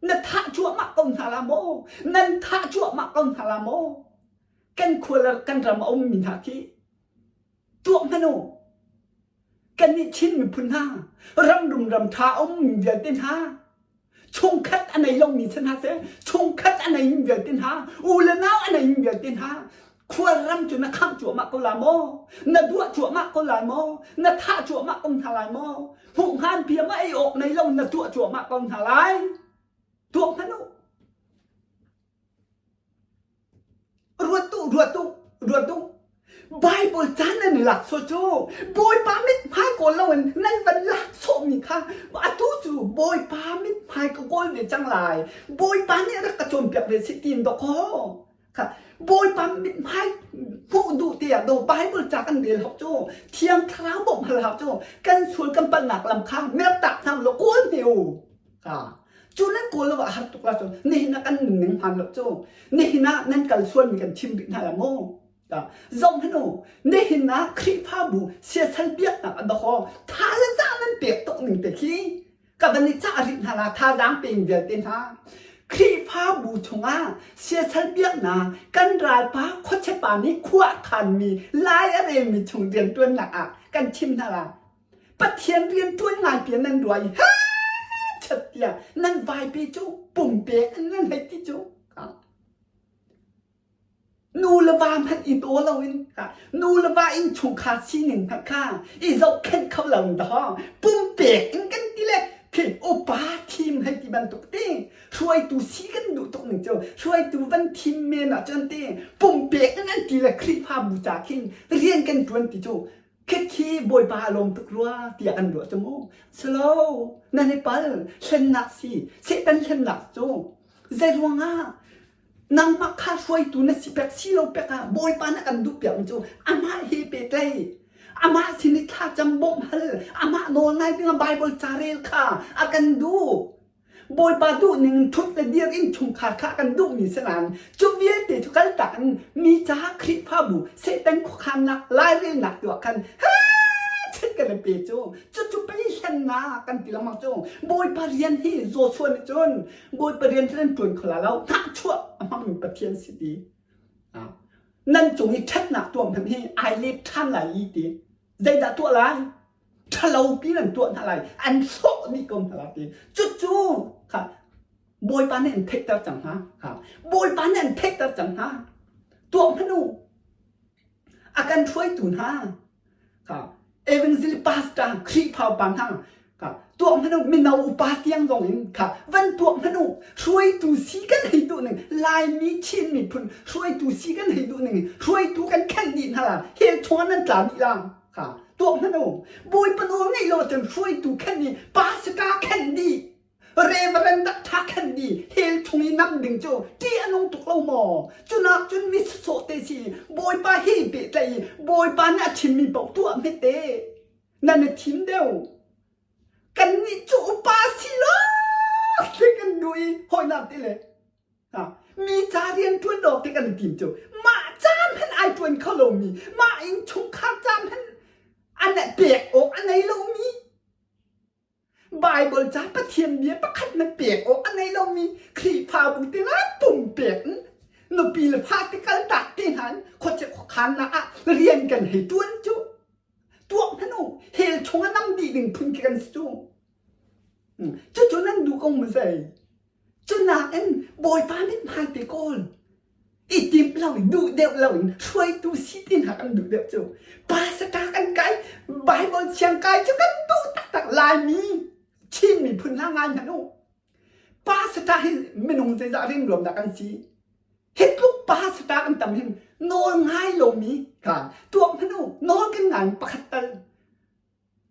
na thah cuahmah ko hna la maw nan thah cuahmah ko hna la maw kan khua le kan ram a ummi hna khi tuah hmanh u Kannih Chin miphun hna, ram rum ram ṭha a ummi vialte hna, chungkhat a nei lomi si hna seh, chungkhat a neimi vialte hna, u le nau a neimi vialte hna, Khualram cu na khamh cuahmah ko lai maw? Na duah cuahmah ko lai maw? Na thah cuahmah ko hna lai maw? Hmuh hngan bia ma ei awk nei lo na tuah cuahmah ko hna lai. Tuak hmanh u. Ruat tu, ruat tu, ruat tu. Bible caan nan i lak sawh cu Bawipa mithmai kawl loin nan van lak sawhmi kha atu cu Bawipa mithmai ka kawl ve cang lai. Bawipa nih rak ka cawnpiak ve sih tiin dawkaw. Kha Bawipa mithmai hmuh duh te ah do Bible ca kan rel hok cu Thiang Thlarau bawmh hal hau cu kan sual kan palhnak lam kha mertak hna law kawl hme u. Kha cu nan kawl lo ah har tuk la cu nihin ah kan nunning hmaan lo cu nihin ah nan kal sualmi kan chim rih hna la mu. Zong hin u nihin ah Khrihfabu siasal biaknak a dawh tha le za nan pek tuk ning te khi ka van i cah rih hna la thazaang peng vialte hna Khrihfabu chungah siasal biaknak kan ralpa khuachepa nih khua a khanmi lai a relmi chung rianṭuannak ah kan chim hna la Pathian rianṭuan ngai pian nan ruah i ha chat tiah nan vaipi cu pumpek in nan hei ti cu Nu le va hmanh i daw loin nu le va innchungkhar sining hmanh kha i zohkhenh kho lo in dawh pumpek in kan ti le khi upa thim hei ti bantuk ti hruaitu si kan duh tuk ning cu hruaitu van thim men ah cun ti pumpek in an ti le Khrihfabu ca khin rian kan ṭuan ti cu khikhi Bawipa a lawm tuk rua tiah an ruah cu mu silo nan i pal hlennak si Satan hlennak cu zei ruangah Nangmah kha hruaitu na si pek si lo pek ah Bawipa na kan duh piakmi cu amah he pehtlai. Amah sin i thlacam bawmh hal, amah nawl ngai dingah Baibal ca rel kha a kan duh. Bawipa duh ning in ṭhut le dir in chungkhar kha a kan duhmi si nain cu vialte cu kaltak in mi caah Khrihfabu Satan khuakhannak lairelnak tuah khan chet kan i pe cu cucu pei hlennak kan ti lengmang cu Bawipa rian hi Joshua nih cun Bawipa rian cu nan ṭuan kho lai lo hnahchuah a hmangmi Pathian si ti nan cung i ṭhatnak tuah hmanh hi ai let ṭhan lai i ti zeidah tuah lai ṭhalo pi nan tuah hna lai an hrawh dih ko hna lai ti cucu kha Bawipa nih an theihter cang hna kha Bawipa nih an theihter cang hna tuah hmanh u a kan hruaitu hna Kha evangelist pastor Khrihfa upa hna kha tuah hmanh u mino upa tiang zong in kha van tuah hmanh u hruaitu si kan hei duh ning Laimi Chin miphun hruaitu si kan hei duh ning hruaitu kan khenh dih hna la hell chungah nan tla dih la kha tuah hmanh u Bawipa nawl ngeih lo ahcun hruaitu khenh i pastor khenh dih Reverend ṭha khan di hell chung i nam ding cu ṭih a nung tuk lo maw? Cunak cun mi sawsawh te si Bawipa he i pehtlaih i Bawipa nih a chimmi paoh tuah hmete nan i thim deuh. Kannih cu upa si lo ti kan duh i hawinak ti le mi ca rian ṭuan awk ti kan i tim cu mah ca hmanh ai ṭuan kho lomi mah innchungkhar ca hmanh an pek awk a nei lomi Baibal ca Pathian bia pakhat na pek awk a nei lomi Khrihfabu te hna pumpek in nupi le fate kaltak te hna in khuachia khuakhannak ah rian kan hei ṭuan cu tuak hmanh u hell chung a nam dih ding phun khi kan si cu. Cucu nan duh ko maw zei? Cunak in Bawipa mithmai te kawl. I timh lo in duh deuh lo in hruaitu si ti hna kan duh deuh cu. Pastor kan kai, Bible thiang kai cu kan duh taktak Laimi, Chin miphun hna ngai hmanh u. Pastor hi minung zeizah ringruam dah kan si. Hi tluk pastor kan tam hin nawl ngai lomi kha tuak hmanh u, nawl kan ngai pakhat tal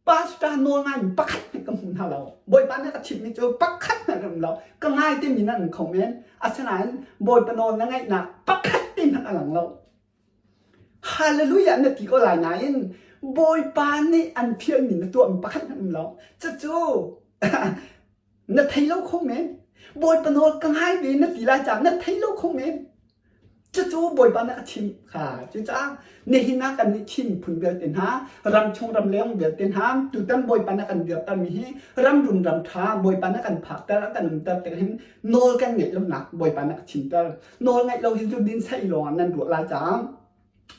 Pastor nawl ngaimi pakhat hmanh ka hmu hna lo. Bawipa nih a ka chimhmi cu pakhat hmanh an um lo. Ka ngai timi nan um kho men. Asinain Bawipa nawl na ngaihnak pakhat te hmanh a lang lo. Hallelujah na ti ko lai nain Bawipa nih an fialmi na tuahmi pakhat hmanh um lo. Cucu na thei lo kho men. Bawipa nawl ka ngai ve na ti lai caah na thei lo kho men. Cucu Bawipa nih a chim kha. Cucaah nihin ah kan nih Chin miphun vialte hna, ramchung ramleng vialte hna, tutan Bawipa nih a kan dirtermi hi ram rum ram ṭha Bawipa nih a kan phakter, a kan umter tik hin nawl kan ngeih lonak Bawipa nih a chimter. Nawl ngeih lo hi cu din sai lawng ah nan ruah lai caah.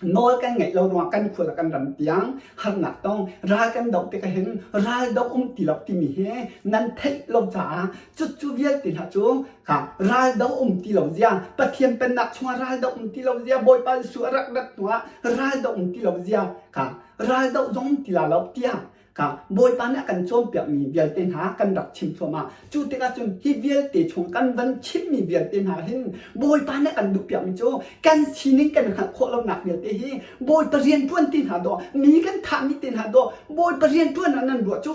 Nawl kan ngeih lo ruangah kan khua le kan ram tiang harnak tong ral kan doh tikah hin ral doh um ti lo timi hi nan theih lo caah cucu vialte hna cu kha ral doh um ti lo zia Pathian pennak chungah ral doh um ti lo zia Bawipa Jesuh a rak rat hnuah ral doh um ti lo zia kha ral doh zong um ti la lo tiah Ka Bawipa nih a kan cawnpiakmi vialte hna kan rak chim thluahmah. Cu tikah cun hi vialte chung kan van chimmi vialte hna hin Bawipa nih a kan duhpiakmi cu kan sining kan hngalh khawh lonak vialte hi Bawipa rianṭuan ti hna dawh, mi kan thahmi te hna dawh, Bawipa rianṭuan ah nan ruah cu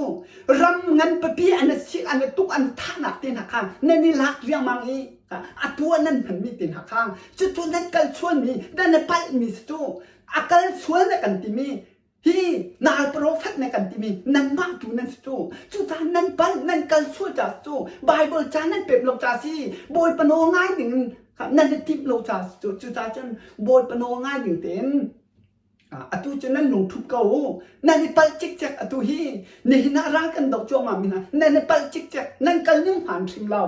ram ngan pipi an sik an tuk an thahnak te hna kha nan i lak riangmang i a tuah nan hmanmi te hna kha cucu nan kal sualmi nan i palhmi si cu a kal sual na kan timi Hi nal profet na kan timi nanmah tu nan si cu. Cucaah nan pal nan kal sual ca si cu. Bible ca nan pem lo ca si. Bawipa nawl ngai ding in nan i timh lo ca si cu. Cucaah cun Bawipa nawl ngai ding tein atu cu nan lung thup ko u. Nan i palh cikcek atu hi. Nihin ah ral kan doh cuahmah mi hna nan i palh cikcek. Nan kal ning hmaan hrim lo.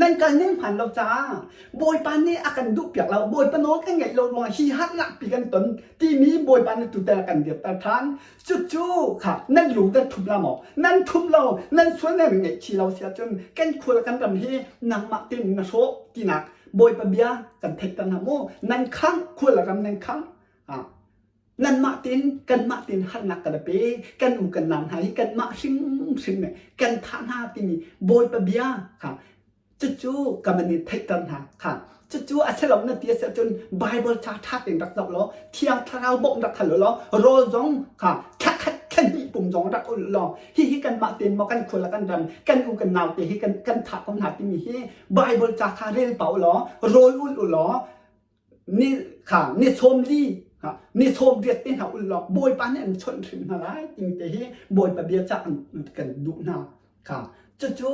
Nan kal ning hmaan lo caah Bawipa nih a kan duhpiak lo. Bawipa nawl kan ngaih lo ruangah hi harnak pi kan ton timi Bawipa nih tutan a kan dirter ṭhan. Cucu kha nan lung nan ṭhum la maw? Nan ṭhum lo, nan sual nan ngaihchih lo si ahcun kan khua le kan ram hi nangmah tein na hrawh tinak Bawipa bia kan theihter hna mu. Nan khangh, khua le ram nan khangh. Nanmah tein kanmah tein harnak kan pe kan u kan nau hna hi kanmah hrimhrim nih kan thah hna timi Bawipa bia kha cucu ka man in theihter hna kha cucu a si lo na ti a si ahcun Bible ca ṭha tein rak zoh law Thiang Thlarau bawmh rak hal law rawl zong kha thla khat thla hnih pum zong rak ulh law hihi kanmah tein maw kan khua le kan ram kan u kan nau te hi kan kan thah ko hna timi hi Bible ca kha rel pah u law rawl ulh u law ni kha ni sawm li ni sawm riat te hna ul law bawipa nih an chawnh hrim hna lai timi te hi bawipa bia ca kan duh hna kha cucu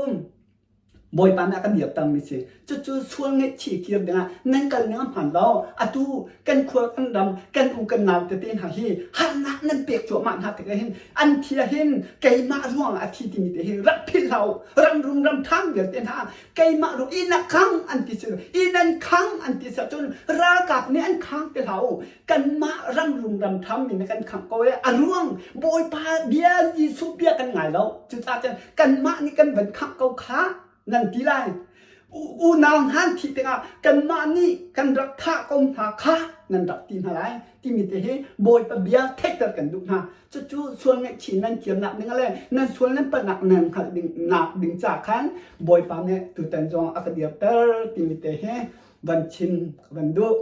bawipa nih a kan dirtermi si cucu sual ngaihchih kir dingah nan kal ning a hmaan lo atu kan khua kan ram kan u kan nau tete hna hi harnak nan pek cuahmah hna tikah hin an thi ah hin keimah ruangah a thi timi te hi rak philh hlah u ram rum ram ṭhang vialte hna keimah ru inn a khang an ti si inn an khang an ti si ahcun ralkap nih an khang ti hlah u kanmah ram rum ram tham in kan khang ko e a ruang bawipa bia Jesuh bia kan ngai lo cucaah cun kanmah nih kan van khangh ko kha nan ti lai unau hna an thih tikah kanmah nih kan rak thah ko hna kha nan rak ti hna lai timi te hi bawipa bia theihter kan duh hna Cucu sual ngaihchih nan kirnak ding le nan sual nan palhnak nan hngalh ding nak ding ca khan Bawipa nih tutan zong a ka dirter timi te hi van chim ka van duh.